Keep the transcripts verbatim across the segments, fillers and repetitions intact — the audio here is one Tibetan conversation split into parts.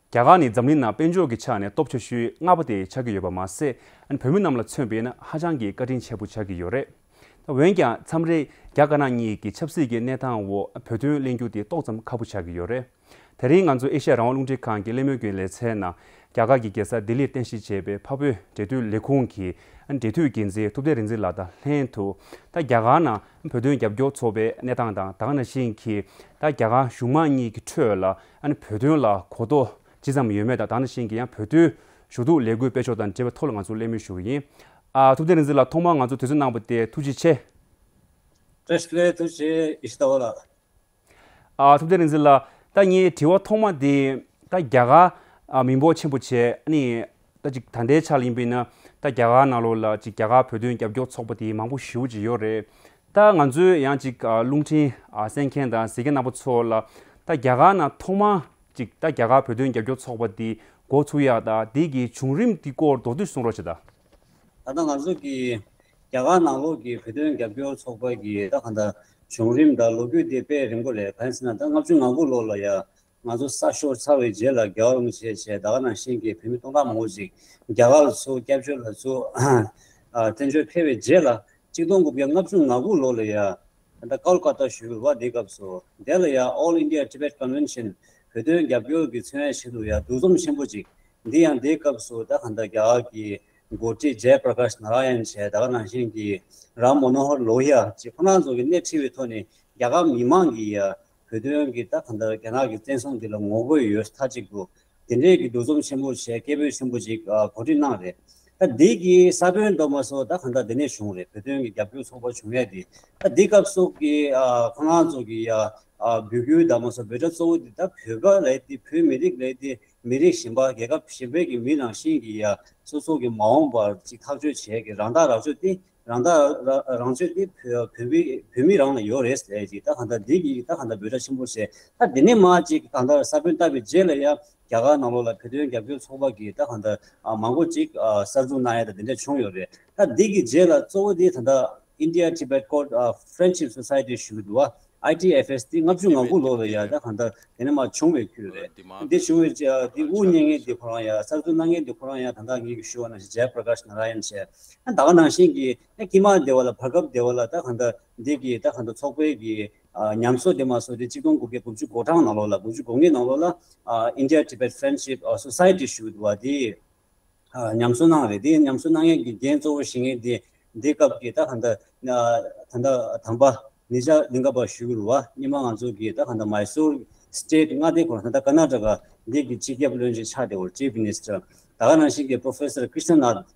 རྒྱ་གར་ནི་འཛམ་གླིང་ནང་དཔལ་འབྱོར་གྱི་ཆ་ནས་སྟོབས་ཆེ་ཤོས་ལྔ་པ་དེ་ཆགས་ཀྱི་ཡོད་པ་མ་ཟད། ཨ་ནི་བོད་མི་རྣམས་ལ་མཚོན་པ་ཡིན་ན་ཧ་ཅང་གི་བཀའ་དྲིན་ཆེན་པོ་ཆགས་ཀྱི་ཡོད་རེད། ད་འོན་ཀྱང་མཚམས་རེ་རྒྱ་དཀར་ནག་གཉིས་ཀྱི་ཆབ་སྲིད་ཀྱི་གནས་སྟངས་འོག་བོད་དོན་གླེང་རྒྱུ་དེ་ཏོག་ཙམ་ཁག་པོ་ཆགས་ཀྱི་ཡོད་རེད། དེ་རིང་ང་ཚོ་ཨེ་ཤ་ཡ་རང་དབང་རླུང་འཕྲིན་ཁང་གི་གླེང་མོལ་གྱི་ལེ་ཚན་ནང་རྒྱ་གར་གྱི་རྒྱལ་ས་ལྡི་ལིར་རྟེན་གཞི་བྱས་པའི་འཕགས་བོད་འབྲེལ་མཐུད་ལས་ཁུངས་ཀྱི་འབྲེལ་མཐུད་འགན་འཛིན་ཐུབ་བསྟན་རིག་འཛིན་ལགས་དང་ལྷན་དུ། ད་རྒྱ་གར་ནང་བོད་དོན་རྒྱབ་སྐྱོར་ཚོགས་པའི་གནས་སྟངས་དང་། ད་ག་ནང་བཞིན་གྱི་ད་རྒྱ་གར་གཞུང་མང་གཉིས་ཀྱི་ཁྲོད་ལ་ཨ་ནི་བོད་དོན་ལ་གོ་རྟོགས་ཇི་ཙམ་ཡོད་མེད་དང་། ད་ག་ནང་བཞིན་གྱི་ཡང་བོད་དོན་ཞུ་གཏུག་ལས་འགུལ་སྤེལ་ཕྱོགས་དང་འབྲེལ་བའི་ཐོག་ལ་ང་ཚོ་གླེང་མོལ་ཞུ་གི་ཡིན། ཨ། ཐུབ་བསྟན་རིག་འཛིན་ལགས་ཐོག་མར་ང་ཚོ་དུས་ཚོད་གནང་བ་དེ་ཐུགས་རྗེ་ཆེ། བཀྲ་ཤིས་བདེ་ལེགས། ཐུགས་རྗེ་ཆེ་ཡེ་ཤེས་ཟླ་བ་ལགས། ཨ། ཐུབ་བསྟན་རིག་འཛིན་ལགས། ད་ངའི་དྲི་བ་ཐོག་མ་དེ་ད་རྒྱ་གར་ཨ་མི་འབོར་ཆེན་པོ་བྱས། ཨ་ནི་ད་ཅིག་ད་ལྟའི་ཆ་ལ་ཡིན་པས་ན་ད་རྒྱ་གར་ནང་ལོགས་ལ་ཅིག་རྒྱ་གར་བོད་དོན་རྒྱབ་སྐྱོར་ཚོགས་པ་དེ་མང་པོ་ཞེ་པོ་ཅིག་ཡོད་རེད། ད་ང་ཚོའི་ཡང་ཅིག་ཨ་རླུང་འཕྲིན་ཨ་གསན་མཁན་དང་གཟིགས་མཁན་རྣམ་པ་ཚོ་ལ་ད་རྒྱ་གར་ནང་ཐོག་མ་ཅིག་ད་རྒྱ་གར་བོད་དོན་རྒྱབ་སྐྱོར་ཚོགས་པ་དེ་འགོ་ཚུགས་ཡག་དང་དེ་གི་བྱུང་རིམ་དེ་སྐོར་མདོར་བསྡུས་གསུང་རོགས་བྱེད་ད། ད་ལྟ་ང་ཚོ་གི་རྒྱ་གར་ནང་ལོགས་ཀྱི་བོད་དོན་རྒྱབ་སྐྱོར་ཚོགས་པ་གི་ད་གང་ལྟར་བྱུང་རིམ་དང་ལོ་རྒྱུས་དེ་དཔེ་རིང་པོ་རེད། གང་ཡིན་ཟེར་ན་ད་ལྔ་བཅུ་ང་དགུ་ལོ་ལ་ཡ་ང་ཚོ་ས་ཤོར་ཚར་བའི་རྗེས་ལ་རྒྱལ་བ་རིན་པོ་ཆེ་བྱས། ད་ག་ནང་བཞིན་གྱི་བོད་མི་སྟོང་ཕྲག་མང་པོ་ཅིག་རྒྱ་གར་ལ་ཚུར་སྐྱབས་བཅོལ་ལ་ཚུར་ཨ་བཙན་བྱོལ་ཕེབས་པའི་རྗེས་ལ་གཅིག་སྟོང་དགུ་བརྒྱ་ལྔ་བཅུ་ང་དགུ་ལོ་ལ་ཡ་ད་ལྟ་ཀལ་ཀ་ཏ་ཞུ་གི་རེད་བ། དེ་སྐབས་སུ་དེ་ལ་ཡ་All India Tibet Convention བོད་དོན་རྒྱབ་སྐྱོར་གྱི་མཚོན་ཡ་ཆེད་དུ་ཡ་འདུ་འཛོམས་ཆེན་པོ་ཅིག་འདི་ཡང་དེའི་སྐབས་སུ་ད་གང་ལྟར་རྒྱ་གར་གྱི་འགོ་ཁྲིད་ཇའི་པྲ་ཀཱཤ་ནཱ་ར་ཡན་བྱས། ད་ག་ནང་བཞིན་གྱི་རམ་མོ་ནོ་ཧར་ལོ་ཧི་ཡ་བཅས་ཁོང་རྣམ་ཚོ་གིས་སྣེ་ཁྲིད་པའི་ཐོག་ནས་རྒྱ་གར་མི་མང་གིས་ཡ་བོད་དོན་གྱི་ད་གང་ལྟར་རྒྱ་ནག་གི་བཙན་བཟུང་འདི་ལ་ངོ་རྒོལ་ཡོད་མཐའ་གཅིག་ཏུ་དེ་འདྲའི་གི་འདུ་འཛོམས་ཆེན་པོ་བྱས། སྐད་འབོད་ཆེན་པོ་ཅིག་ཨ་གོ་སྒྲིག་གནང་རེད། ད་འདི་གི་ས་བོན་འདྲ་མ་སོགས་ད་གང་ལྟར་འདི་ནས་བྱུང་རེད། བོད་དོན་གྱི་རྒྱབ་སྐྱོར་ཚོགས་པ་བྱུང་ཡས་དེ། ད་འདི་སྐབས་སུ་གི་ཨ་ཁོང་རྣམ་ཚོ་གི་ཡ་ཨ་འབོད་སྐུལ་འདྲ་མ་སོགས་འབོད་སྒྲ་གཙོ་བོ་འདི་ད་བོད་པ་ལབ་དེ། བོད་མི་རིགས་ལབ་དེ་མི་རིགས་གཞན་པ་རྒྱལ་ཁབ་གཞན་པའི་གི་མི་ནང་བཞིན་གྱི་ཡ་སོ་སོ་གི་མ་འོངས་པར་ཅིག་ཐག་གཅོད་བྱེད་ཀྱི་རང་ཐག་རང་གཅོད་དེ། རང་ཐག་རང་གཅོད་དེ་བོད་བོད་མི་བོད་མི་རང་ལ་ཡོད་རེད་ཟེར་ཅིག་ད་གང་ལྟར་འདི་གི་ད་གང་ལྟར་འབོད་སྒྲ་ཆེན་པོ་བྱས། ད་འདི་ནས་མར་ཅིག་གང་ལྟར་ས་བོན་བཏབ་པའི་རྗེས་ལ་ཡ་རྒྱ་གར་ནང་ལོགས་ལ་བོད་དོན་རྒྱབ་སྐྱོར་ཚོགས་པ་གི་ད་གང་ལྟར་ཨ་མང་པོ་ཅིག་ཨ་གསར་འཛུགས་གནང་ཡ་ད་འདི་འདྲ་བྱུང་ཡོད་རེད། ད་འདི་གི་རྗེས་ལ་གཙོ་བོ་དེ་ད་ལྟ་India Tibet Court ཨ་Friendship Society ཞུ་གི་འདུག་བ། I T F S དེ་ལྔ་བཅུ་ང་དགུ་ལོ་ལ་ཡ་ད་གང་ལྟར་དེ་ནས་མར་བྱུང་བའི་ཁུལ་རེད། འདི་བྱུང་བའི་རྗེས་འདི་དབུ་བརྙེས་མཁན་འདི་ཁོ་རང་ཡ་གསར་འཛུགས་གནང་མཁན་འདི་ཁོ་རང་ཡ་ད་ལྟ་ངེད་ཀྱིས་ཞུ་བ་ནང་བཞིན་ཇའི་པྲ་ཀཱཤ་ནཱ་ར་ཡན་བྱས། ད་ག་ནང་བཞིན་གྱི་ཨ་ཀི་མ་དེ་བ་ལ་བར་སྐབས་དེ་བ་ལ་ད་གང་ལྟར་འདི་གི་ད་གང་ལྟར་ཚོགས་པའི་གི་ཨ་ཉམས་གསོ་དེ་མ་སོགས་དེ་གཅིག་སྟོང་དགུ་བརྒྱ་དགུ་བཅུ་གོ་གྲངས་ནང་ལོགས་ལ་དགུ་བཅུ་གོ་ལྔའི་ནང་ལོགས་ལ་ཨ་India Tibet Friendship ཨ་Society ཞུ་གི་འདུག་བ། དེ་ཨ་ཉམས་གསོ་གནང་རེད། དེ་ཉམས་གསོ་གནང་མཁན་གྱི་འགན་གཙོ་བོ་བཞེས་མཁན་དེ་འདི་སྐབས་ཀྱི་ད་གང་ལྟར་ཨ་ད་ལྟ་དམ་པ་ནི་ཇ་ལིང་ག་པ་ཞུ་གི་རེད་བ། སྔོན་མ་ང་ཚོ་གི་ད་གང་ལྟར་མའི་སུར་སི་ཊེཊ་མངའ་སྡེ་ཁོ་རང་ད་ལྟ་ཀར་ནཱ་ཊ་ཀ་འདི་གི་སྤྱི་ཁྱབ་བློན་ཆེན་ཆགས་བསྡད་ཡོད་རེད། Chief Minister། ད་ག་ནང་བཞིན་གྱི་Professor Krishnanath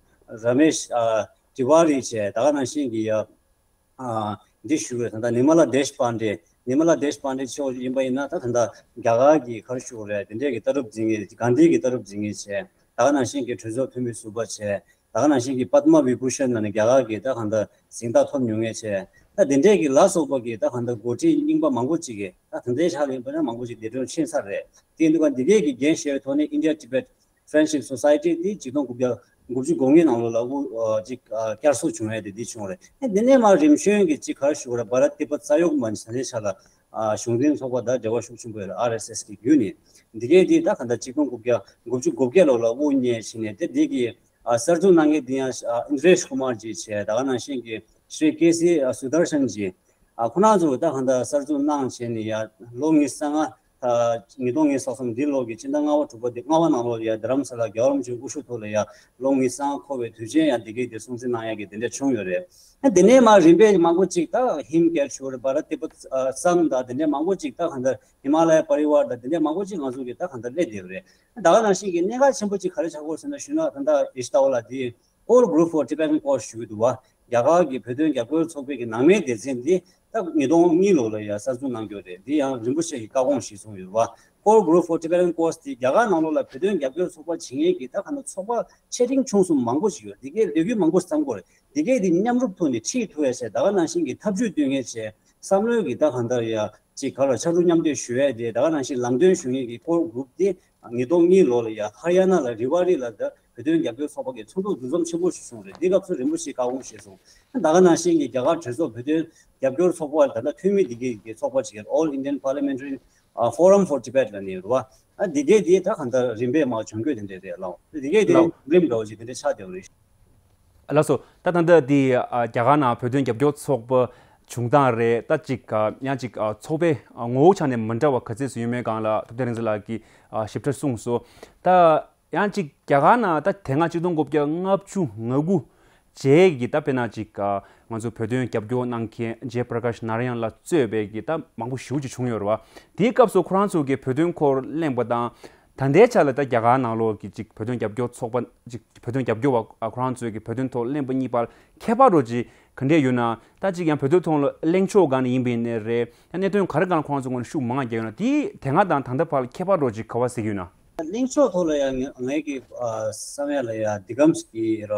Ramesh ཨ་Tiwari བྱས། ད་ག་ནང་བཞིན་གྱི་ཡ་ཨ་འདི་ཞུ་བའི་ད་ལྟ་Nirmala Deshpande། Nirmala Deshpande མཆོག་ཡིན་པ་ཡིན་ན་ད་ད་ལྟ་རྒྱ་གར་གྱི་ག་རེ་ཞུ་དགོས་རེད། དེ་འདྲས་ཀྱི་ལྟ་གྲུབ་འཛིན་མཁན། གྷན་དྷི་གི་ལྟ་གྲུབ་འཛིན་མཁན་བྱས། ད་ག་ནང་བཞིན་གྱི་གྲོས་ཚོགས་འཐུས་མི་ཟུར་པ་བྱས། ད་ག་ནང་བཞིན་གྱི་Padma Vibhushan ལབ་ནས་རྒྱ་གར་གྱི་ད་གང་ལྟར་གཟེངས་རྟགས་ཐོབ་མྱོང་མཁན་བྱས། ད་དེ་འདྲས་ཀྱི་ལ་སོགས་པ་གི་ད་གང་ལྟར་འགོ་ཁྲིད་རྙིང་པ་མང་པོ་ཅིག་གིས་ད་ད་ལྟའི་ཆ་ལ་ཡིན་པ་ན་མང་པོ་ཅིག་འདས་གྲོངས་ཕྱིན་ཚར་རེད། དེ་ཡིན་དུས་ག་འདི་གས་ཀྱི་འགན་བཞེས་པའི་ཐོག་ནས་India Tibet Friendship Society དེ་གཅིག་སྟོང་དགུ་བརྒྱ་དགུ་བཅུ་གོ་ལྔའི་ནང་ལོགས་ལ་དབུ་ཨ་ཅིག་ཨ་བསྐྱར་གསོ་བྱུང་ཡས་དེ་འདི་བྱུང་རེད། ཨ་འདི་ནས་མར་རིམ་བྱོན་གྱི་ཅིག་ག་རེ་ཞུ་དགོས་རེད། Bharat Tibet Sahyog Manch ད་ལྟའི་ཆ་ལ་ཨ་གཞུང་འཛིན་ཚོགས་པ་དང་འབྲེལ་བ་ཤུགས་ཆེན་པོ་ཡོད་རེད། R S S གི་བརྒྱུད་ནས། འདི་གས་དེ་ད་ག་འདྲ་གཅིག་སྟོང་དགུ་བརྒྱ་དགུ་བཅུ་གོ་བརྒྱད་ལོ་ལ་དབུ་བརྙེས་ཕྱིན་ནས། དེ་འདི་གི་ཨ་གསར་འཛུགས་གནང་མཁན་དེ་ཡང་ཨ་Indresh Kumar ཇི་བྱས། ད་ག་ནང་བཞིན་གྱི་Shri K C Sudarshan ཇི། ཨ་ཁོ་རང་ཚོ་ད་ག་འདྲ་གསར་འཛུགས་གནང་བྱས་ནས་ཡ་ལོ་ཉི་ཤུ་རྩ་ལྔ། ཨ་ཉིས་སྟོང་ཉི་ཤུ་རྩ་གསུམ་འདི་ལོ་གི་སྤྱི་ཟླ་ལྔ་པ་དྲུག་པ་འདི་ལྔ་པ་ནང་ལོགས་ཡ་རྡ་རམ་ས་ལ་རྒྱལ་བ་རིན་པོ་ཆེའི་སྐུ་ཞབས་ཐོག་ལ་ཡ་ལོ་ཉི་ཤུ་རྩ་ལྔ་འཁོར་བའི་དུས་ཆེན་ཡ་འདི་གའི་དེ་སྲུང་བརྩི་གནང་ཡ་གི་དེ་འདྲ་བྱུང་ཡོད་རེད། ཨ་དེ་ནས་མར་རིམ་པས་མང་པོ་ཅིག་ད་ཧིམ་ག་རེ་ཞུ་དགོས་རེད། Bharat Tibet Sangh དང་དེ་འདྲས་མང་པོ་ཅིག་ད་ག་འདྲ་Himalaya Parivar དང་དེ་འདྲས་མང་པོ་ཅིག་ང་ཚོ་གི་ད་ག་འདྲ་སླེབས་བསྡད་ཡོད་རེད། ད་ག་ནང་བཞིན་གྱི་གནད་འགག་ཆེན་པོ་ཅིག་ག་རེ་ཆགས་ཀྱི་ཡོད་ཟེར་ན་ཞུ་ན། ད་ལྟ་ཡེ་ཤེས་ཟླ་བ་ལགས་དེ་Core Group for Tibetan Cause ཞུ་གི་འདུག་བ། རྒྱ་གར་གྱི་བོད་དོན་རྒྱབ་སྐྱོར་ཚོགས་པའི་གི་ནང་མའི་སྡེ་ཚན་འདི་ད་ཉིས་སྟོང་གཉིས་ལོ་ལ་ཡ་གསར་འཛུགས་གནང་རྒྱུ་རེད། འདི་ཡང་རིན་པོ་ཆེ་གི་བཀའ་དགོངས་གཞིར་བཟུང་ཡོད་བ། Core Group for Tibetan Cause དེ་རྒྱ་གར་ནང་ལོགས་ལ་བོད་དོན་རྒྱབ་སྐྱོར་ཚོགས་པ་བྱེད་མཁན་གྱི་ད་ག་འདྲ་ཚོགས་པ་ཆེ་འབྲིང་ཆུང་གསུམ་མང་པོ་ཞིག་ཡོད། འདི་གའི་ལས་འགུལ་མང་པོ་བརྩམ་དགོས་རེད། འདི་གའི་འདི་མཉམ་རུབ་ཐོག་ནས་ཁྲིད་ཐུབ་ཡ་བྱས། ད་ག་ནང་བཞིན་གྱི་ཐབས་ཇུས་སྟོན་མཁན་བྱས། བསམ་བློའི་གི་ད་གང་ལྟར་ཡ་ཅིག་ག་ལ་ཕྱར་གྲུ་མཉམ་འདེགས་ཞུ་ཡས་དེ། ད་ག་ནང་བཞིན་ལམ་སྟོན་ཞུ་མཁན་གྱི་Core Group དེ་ཉིས་སྟོང་གཉིས་ལོ་ལ་ཡ་ཧར་ཡ་ན་ལ་རི་ཝ་རི་ལ་ད་བོད་དོན་རྒྱབ་སྐྱོར་ཚོགས་པ་གི་ཚོགས་འདུ་འདུ་འཛོམས་ཆེན་པོ་ཞིག་བྱུང་རེད། འདི་སྐབས་སུ་རིན་པོ་ཆེ་བཀའ་དགོངས་བཞེས་སོང་། ད་ག་ནང་བཞིན་གྱི་རྒྱ་གར་གྲོས་ཚོགས་བོད་དོན་རྒྱབ་སྐྱོར་ཚོགས་པ་ད་ལྟ་འཐུས་མི་འདི་གའི་གི་ཚོགས་པ་ཅིག་All Indian Parliamentary ཨ། Forum for Tibet ལབ་ནས་རེད་བ། ཨ། འདི་གས་དེ་ད་གང་ལྟར་རིམ་པས་མར་བྱུང་རྒྱུ་དེ་འདྲས་རེད་ལགས། འདི་གས་དེ་ལགས། རིམ་འདྲ་བོ་ཞིག་དེ་འདྲས་ཆགས་བསྡད་པ་རེད། ལགས་སོ། ད་ད་ལྟ་འདི་ཨ་རྒྱ་གར་ནང་བོད་དོན་རྒྱབ་སྐྱོར་ཚོགས་པ་བྱུང་སྟངས་རེད། ད་ཅིག་ཨ་ཡང་ཅིག་ཨ་ཚོགས་པའི་ཨ་ངོ་བོ་ཆ་ནས་མི་འདྲ་བ་ག་ཚོད་ཙམ་ཡོད་མེད་སྒང་ལ་ཐུབ་བསྟན་རིག་འཛིན་ལགས་ཀྱིས་ཨ་ཞིབ་ཕྲ་གསུངས་སོང་། ད་ཡང་ཅིག་རྒྱ་གར་ནང་ད་དེ་སྔ་གཅིག་སྟོང་དགུ་བརྒྱ་ལྔ་བཅུ་ང་དགུ་རྗེས་ཀྱི་ད་དཔེར་ན་ཅིག་ཨ་ང་ཚོ་བོད་དོན་རྒྱབ་སྐྱོར་གནང་མཁན་ཇེ་པྲ་ཀཱཤ་ནཱ་ར་ཡན་ལ་གཙོས་པའི་གི་ད་མང་པོ་ཞེ་པོ་ཅིག་བྱུང་ཡོད་རེད་བ། དེའི་སྐབས་སུ་ཁོ་རང་ཚོ་གི་བོད་དོན་སྐོར་གླེང་པ་དང་། ད་ལྟའི་ཆ་ལ་ད་རྒྱ་གར་ནང་ལོགས་ཀྱི་ཅིག་བོད་དོན་རྒྱབ་སྐྱོར་ཚོགས་པ་ཅིག་བོད་དོན་རྒྱབ་སྐྱོར་བ་ཨ་ཁོ་རང་ཚོའི་གི་བོད་དོན་ཐོག་གླེང་པ་གཉིས་བར་ཁྱད་པར་འདྲ་ཅིག་ག་འདྲས་ཡོད་ན། ད་ཅིག་ཡང་བོད་དོན་ཐོག་ལ་གླེང་ཕྱོགས་སྒང་ནས་ཡིན་པ་ཡིན་ནའི་རེད། ཡང་གནད་དོན་ག་རེ་སྒང་ལ་ཁོ་རང་ཚོ་ངོས་ནས་ཤུགས་མང་བ་རྒྱག་ཡོད་ན། དེའི་དེ་སྔ་དང་ད་ལྟ་བར་ལ་ཁྱད་པར་འདྲ་ཅིག་ག་བ་གཟིགས་ཡོད་ན། གླེང་ཕྱོགས་ཐོག་ལ་ཡང་ངས་ངའི་གི་ཨ་བསམ་ཡ་ལ་ཡ་འདི་གམ་ཞིག་གི་ར།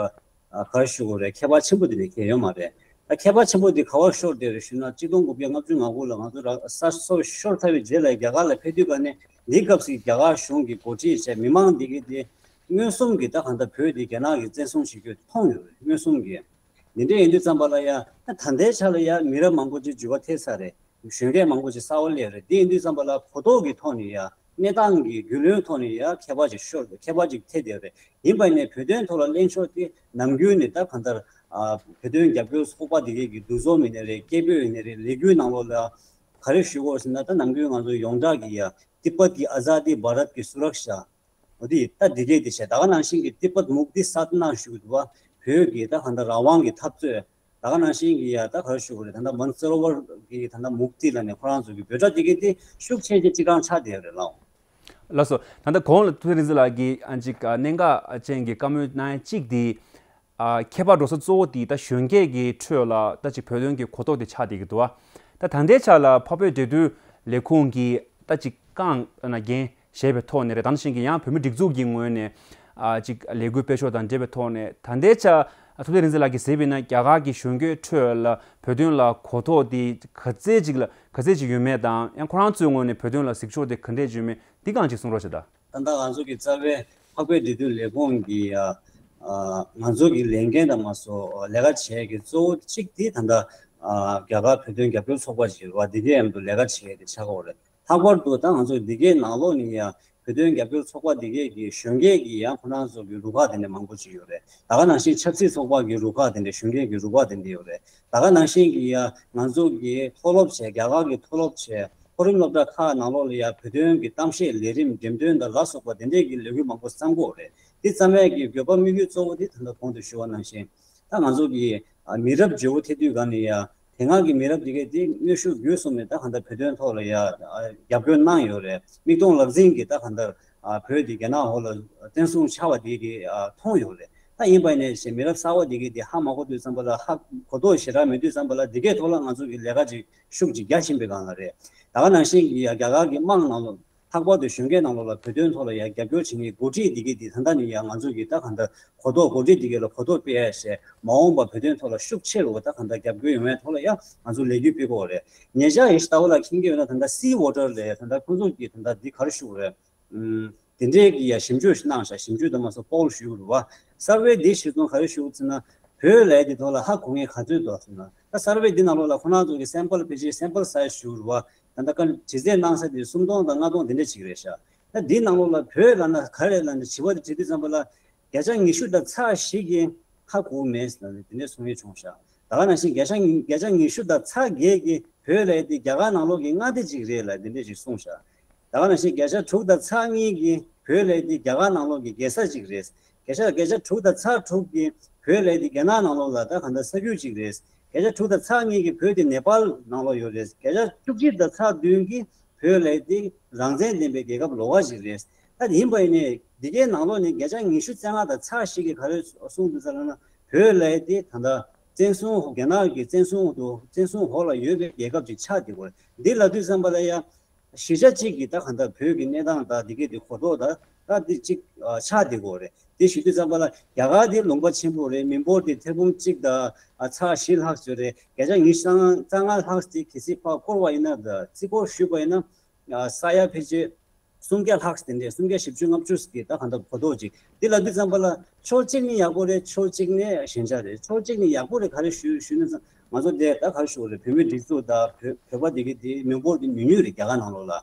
ཨ་ག་རེ་ཞུ་དགོས་རེད། ཁྱད་པར་ཆེན་པོ་དེ་འདྲ་གང་ཡང་ཡོད་མ་རེད། ད་ཁྱད་པར་ཆེན་པོ་དེ་ག་བར་ཤོར་བསྡད་རེད་ཞུ་ན། གཅིག་སྟོང་དགུ་བརྒྱ་ལྔ་བཅུ་ང་དགུ་ལ་ང་ཚོ་ར་ས་སོ་ཤོར་ཚར་བའི་རྗེས་ལ་རྒྱ་གར་ལ་ཕེབས་དུས་ཀ་ནས་འདི་སྐབས་སུ་རྒྱ་གར་གཞུང་གིས་འགོ་ཁྲིད་བྱས་མི་མང་འདི་གས་དེ་མངོན་སུམ་གྱིས་ད་གང་ལྟར་བོད་འདི་རྒྱ་ནག་གིས་བཙན་བཟུང་བྱེད་རྒྱུ་མཐོང་ཡོད་རེད། མངོན་སུམ་གྱིས། འདི་འདྲ་ཡིན་དུས་ཙམ་པ་ལ་ཡ་ད་ད་ལྟའི་ཆ་ལ་ཡ་མི་རབས་མང་པོ་ཅིག་འགྱུར་བ་ཐེབས་ཚར་རེད། གཞོན་སྐྱེས་མང་པོ་ཅིག་གསར་པ་སླེབས་རེད། དེ་ཡིན་དུས་ཙམ་པ་ལ་གོ་རྟོགས་ཀྱི་ཐོག་ནས་ཡ་གནས་སྟངས་ཀྱི་རྒྱུས་ལོན་ཐོག་ནས་ཡ་ཁྱད་པར་ཅིག་ཤོར་ཁྱད་པར་ཅིག་ཐེབས་བསྡད་རེད། ཡིན་པ་ནས་བོད་དོན་ཐོག་ལ་གླེང་ཕྱོགས་དེ་ནམ་རྒྱུན་ནས་ད་གང་ལྟར་ཨ་བོད་དོན་རྒྱབ་སྐྱོར་ཚོགས་པ་དེ་གས་ཀྱི་འདུ་འཛོམས་ཡིན་ནའི་རེད། སྐད་འབོད་ཡིན་ནའི་རེད། ལས་འགུལ་ནང་ལོགས་ལ་ག་རེ་ཞུ་དགོས་ཟེར་ན། ད་ནམ་རྒྱུན་ང་ཚོ་ཡོངས་གྲགས་ཀྱི་ཡ་ཏི་པད་ཀྱི་ཨ་ཛཱ་དི་བྷ་རད་ཀྱི་སུ་རཀ་ཤ། འོ་དེ་ད་འདི་གས་དེ་བྱས། ད་ག་ནང་བཞིན་གྱི་ཏི་པད་མུག་ཏི་སཱ་ཏི་ན་ཞུ་གི་འདུག་བ། བོད་ཀྱི་ད་གང་ལྟར་རང་དབང་གི་འཐབ་རྩོད། ད་ག་ནང་བཞིན་གྱི་ཡ་ད་ག་རེ་ཞུ་དགོས་རེད། ད་ལྟ་མན་སརོ་ཝར་གྱི་ད་ལྟ་མུག་ཏི་ལབ་ནས་ཁོ་རང་ཚོ་གི་འབོད་སྒྲ་འདི་གས་དེ་ཤུགས་ཆེ་ཆེ་གཅིག་རང་ཆགས་བསྡད་ཡོད་རེད་ལགས། ལགས་སོ། ད་ལྟ་གོང་ལ་ཐུབ་བསྟན་རིག་འཛིན་ལགས་ཀྱིས་ཨ་ཅིག་གནད་འགག་ཅན་གྱི་བཀའ་མོལ་གནང་ཡ་གཅིག་དེ། ཨ་ཁྱད་པར་འགྲོ་ས་གཙོ་བོ་དེ་ད་གཞོན་སྐྱེས་ཀྱི་ཁྲོད་ལ་ད་ཅིག་བོད་དོན་གྱི་གོ་རྟོགས་དེ་ཆགས་བསྡད་ཀྱི་འདུག་བ། ད་ད་ལྟའི་ཆ་ལ་འཕགས་བོད་འབྲེལ་མཐུད་ལས་ཁུངས་ཀྱིས་ད་ཅིག་རྐང་ན་འགན་བཞེས་པའི་ཐོག་ནས་རེད། ད་ནང་བཞིན་གྱི་ཡང་བོད་མི་སྒྲིག་འཛུགས་ཀྱི་ངོས་ནས་ཨ་ཅིག་ལས་འགུལ་སྤེལ་ཕྱོགས་དང་འབྲེལ་བའི་ཐོག་ནས། ད་ལྟའི་ཆ་ཐུབ་བསྟན་རིག་འཛིན་ལགས་ཀྱིས་གཟིགས་པ་ཡིན་ན་རྒྱ་གར་གྱི་གཞོན་སྐྱེས་ཁྲོད་ལ་བོད་དོན་ལ་གོ་རྟོགས་དེ་ག་ཚད་ཅིག་ལ་ག་ཚད་ཅིག་ཡོད་མེད་དང་། ཡང་ཁོ་རང་ཚོའི་ངོས་ནས་བོད་དོན་ལ་གཟིགས་ཕྱོགས་དེ་ག་འདྲས་ཡོད་མེད་འདི་གང་ཅིག་གསུང་རོགས་བྱེད་ད། ད་ལྟ་ང་ཚོ་གི་རྩ་བའི་འཕགས་བོད་འབྲེལ་མཐུད་ལས་ཁུངས་ཀྱི་ཨ་ང་ཚོ་གི་ལས་འགན་དང་མ་སོ་ལས་ཀ་བྱེད་ཀྱི་གཙོ་བོ་གཅིག་དེ་ད་ལྟ་ཨ་རྒྱ་གར་བོད་དོན་རྒྱབ་སྐྱོར་ཚོགས་པ་ཞིག་རེད་བ། འདི་གའི་མཉམ་དུ་ལས་ཀ་བྱེད་དེ་ཆགས་ཀྱི་ཡོད་རེད། ལྷག་པར་དུ་ད་ང་ཚོ་འདི་གའི་ནང་ལོགས་ནས་ཡང་བོད་དོན་རྒྱབ་སྐྱོར་ཚོགས་པ་འདི་གའི་གི་གཞོན་སྐྱེས་ཀྱི་ཡང་ཁོ་རང་ཚོ་གི་རུ་ཁག་དེ་འདྲ་མང་པོ་ཅིག་ཡོད་རེད། ད་ག་ནང་བཞིན་ཆབ་སྲིད་ཚོགས་པ་གི་རུ་ཁག་དེ་འདྲ་གཞོན་སྐྱེས་ཀྱི་རུ་ཁག་དེ་འདྲ་ཡོད་རེད། ད་ག་ནང་བཞིན་གྱི་ཡང་ང་ཚོ་གི་མཐོ་སློབ་བྱས། རྒྱ་གར་གྱི་མཐོ་སློབ་བྱས། མཐོ་རིམ་སློབ་གྲྭ་ཁག་ནང་ལོགས་ལ་ཡང་བོད་དོན་གྱི་གཏམ་བཤད་ལས་རིམ་འགྲེམས་སྟོན་དང་ལ་སོགས་པ་དེ་འདྲས་ཀྱི་ལས་འགུལ་མང་པོ་བརྩམས་ཀྱི་ཡོད་རེད། དེ་ཙམ་ཡས་ཀྱི་དགོས་པ་དམིགས་ཡུལ་གཙོ་བོ་དེ་ད་ལྟ་གོང་དུ་ཞུས་པ་ནང་བཞིན། ད་ང་ཚོ་གི་ཨ་མི་རབས་བརྗེ་པོ་ཐེབས་དུས་སྒང་ནས་ཡ་དེ་སྔ་གི་མི་རབས་དེ་གས་དེ་གནོན་ཤུགས་བརྒྱུད་གསུམ་ནས་ད་གང་ལྟར་བོད་དོན་ཐོག་ལ་ཡ་ཨ་རྒྱབ་སྐྱོར་གནང་ཡོད་རེད། མིག་མཐོང་ལག་ཟིན་གྱིས་ད་གང་ལྟར་ཨ་བོད་དེ་རྒྱ་ནག་འོག་ལ་བཙན་བཟུང་ཆགས་པ་དེ་གས་ཨ་མཐོང་ཡོད་རེད། ད་ཡིན་པ་ནས་ཞེས་མི་རབས་གསར་པ་དེ་གས་དེ་ཧ་མ་གོ་དུས་ཙམ་པ་ལ། ཧ་གོ་རྟོགས་ཞེ་དྲག་མེད་དུས་ཙམ་པ་ལ་དེ་གས་ཐོག་ལ་ང་ཚོ་གི་ལས་ཀ་ཅིག་ཤུགས་ཅིག་རྒྱག་བཞིན་པའི་སྒང་ལ་རེད། ད་ག་ནང་བཞིན་གྱི་ཡ་རྒྱ་གར་གྱི་དམངས་ནང་ལོགས། ལྷག་པར་དུ་གཞོན་སྐྱེས་ནང་ལོགས་ལ་བོད་དོན་ཐོག་ལ་ཡང་རྒྱབ་སྐྱོར་བྱེད་མཁན་འགོ་ཁྲིད་འདི་གས་འདི་ད་ལྟ་ནས་ཡང་ང་ཚོ་གིས་ད་གང་ལྟར་གོ་རྟོགས། འགོ་ཁྲིད་འདི་གས་ལ་གོ་རྟོགས་སྤེལ་ཡ་བྱས། མ་འོངས་པ་བོད་དོན་ཐོག་ལ་ཤུགས་ཆེ་རུ་ད་གང་ལྟར་རྒྱབ་སྐྱོར་ཡོང་ཡའི་ཐོག་ལ་ཡང་ང་ཚོ་ལས་འགུལ་སྤེལ་དགོས་རེད། ཉེ་ཆར་ཡིན་ཞིག་ལྟ་བུ་ལ་མཁྱེན་གྱི་ཡོད་ན། ད་ལྟ་སི་ཝོ་ཊར་ལས་ད་ལྟ་ཁོང་ཚོ་གིས་ད་ལྟ་འདི་ག་རེ་ཞུ་དགོས་རེད། ཨུམ། དེ་འདྲའི་གི་ཡ་ཞིབ་འཇུག་ཞིག་གནང་ཤག་ཞིབ་འཇུག་དང་མ་སོ་པོལ་ཞུ་དགོས་རེད་བ། གསར་པའི་འདི་གཞི་བཟུང་ག་རེ་ཞུ་དགོས་ཟེར་ན། བོད་ལས་འདི་ཐོག་ལ་ཧ་གོ་མཁན་ག་ཚོད་འདུག་ཟེར་ན། ད་གསར་པའི་འདི་ནང་ལོགས་ལ་ཁོ་རང་ཚོ་གི་སེམ་པལ་ཕལ་ཆེར་སེམ་པལ་སའི་ཛི་ཞུ་རུ་བ། ད་ལྟ་ཀ་དྲི་རྩད་གནང་ས་དེ་སུམ་སྟོང་དང་ལྔ་སྟོང་དེ་འདྲ་ཅིག་རེད་ཤག་ད་འདི་ནང་ལོགས་ལ་བོད་ལབ་ན་ག་རེ་ལབ་ན་དྲི་བ་དེ་དྲི་དུས་ཙམ་པ་ལ་བརྒྱ་ཆ་ཉི་ཤུ་དང་ཚེག་བཞི་གིས་ཧ་གོ་མེད་ཟེར་ནས་དེ་འདྲ་གསུང་ཡས་བྱུང་ཤག་ད་ག་ནང་བཞིན་བརྒྱ་ཆ་ཉི་བརྒྱ་ཆ་ཉི་ཤུ་དང་ཚེག་བརྒྱད་ཀྱིས་བོད་ལབ་དེ་རྒྱ་གར་ནང་ལོགས་ཀྱི་མངའ་སྡེ་ཅིག་རེད་ལབ་དེ་འདྲ་ཅིག་གསུངས་ཤག་ད་ག་ནང་བཞིན་བརྒྱ་ཆ་དྲུག་དང་ཚེག་གཉིས་ཀྱིས་བོད་ལབ་དེ་རྒྱ་གར་ནང་ལོགས་ཀྱི་རྒྱལ་ས་ཅིག་རེད། བརྒྱ་ཆ་བརྒྱ་ཆ་དྲུག་དང་ཚེག་དྲུག་གིས་བོད་ལབ་དེ་རྒྱ་ནག་ནང་ལོགས་ལ་ད་གང་ལྟར་ས་ཁུལ་ཅིག་རེད། བརྒྱ་ཆ་དྲུག་དང་ཚེག་གཉིས་ཀྱིས་བོད་དེ་ནེ་པཱལ་ནང་ལོགས་ཡོད་རེད། བརྒྱ་ཆ་བཅུ་གཅིག་དང་ཚེག་བདུན་གྱིས་བོད་ལབ་དེ་རང་བཙན་ལྡན་པའི་རྒྱལ་ཁབ་ལོགས་ཀ་ཅིག་རེད། ད་ཡིན་པ་ཡིན་ནའི་འདི་གའི་ནང་ལོགས་ནས་བརྒྱ་ཆ་ཉི་ཤུ་རྩ་ལྔ་དང་ཚེག་བཞི་གིས་ག་རེ་གསུངས་འདུག་ཟེར་ན། བོད་ལབ་དེ་ད་ལྟ་བཙན་བཟུང་རྒྱ་ནག་གི་བཙན་བཟུང་དུ་བཙན་བཟུང་འོག་ལ་ཡོད་པའི་རྒྱལ་ཁབ་ཅིག་ཆགས་བསྡད་ཡོད་རེད། འདི་ལབ་དུས་ཙམ་པ་ལ་ཡ། གཞིས་ཆགས་གཅིག་གི་ད་གང་ལྟར་བོད་ཀྱི་གནས་སྟངས་དང་འདི་གའི་དེ་གོ་རྟོགས་དང་ད་འདི་གཅིག་ཨ་ཆགས་བསྡད་ཡོད་རེད། དེ་ཞུ་དུས་ཙམ་པ་ལ་རྒྱ་གར་དེ་ལུང་པ་ཆེན་པོ་རེད། མི་འབོར་དེ་ཐེར་འབུམ་གཅིག་དང་ཨ་ཚེག་བཞི་ལྷག་ཙམ་རེད། བརྒྱ་ཆ་ཉི་ཤུ་རྩ་ལྔ་ལྷག་ཙམ་གལ་སྲིད་ཕར་བསྐོར་བ་ཡིན་ན། ད་རྩིས་སྐོར་ཞུས་པ་ཡིན་ན་ཨ་ས་ཡ་ཕལ་ཆེར་སུམ་བརྒྱ་ལྷག་ཙམ་དེ་འདྲས། སུམ་བརྒྱ་བཞི་བཅུ་ལྔ་བཅུ་ཙམ་གྱི་ད་གང་ལྟར་གོ་རྟོགས་ཅིག་འདི་ལབ་དུས་ཙམ་པ་ལ་ཕྱོགས་གཅིག་ནས་ཡག་པོ་རེད། ཕྱོགས་གཅིག་ནས་ཞན་ཆ་རེད། ཕྱོགས་གཅིག་ནས་ཡག་པོ་རེད། ག་རེ་ཞུ་ཞུས་ན་ང་ཚོ་འདི་ད་ག་རེ་ཞུ་དགོས་རེད། བོད་མི་སྒྲིག་འཛུགས་དང་བོད་བོད་པ་འདི་གའི་དེ་མི་འབོར་དེ་ཉུང་ཉུང་རེད་རྒྱ་གར་ནང་ལོགས་ལ།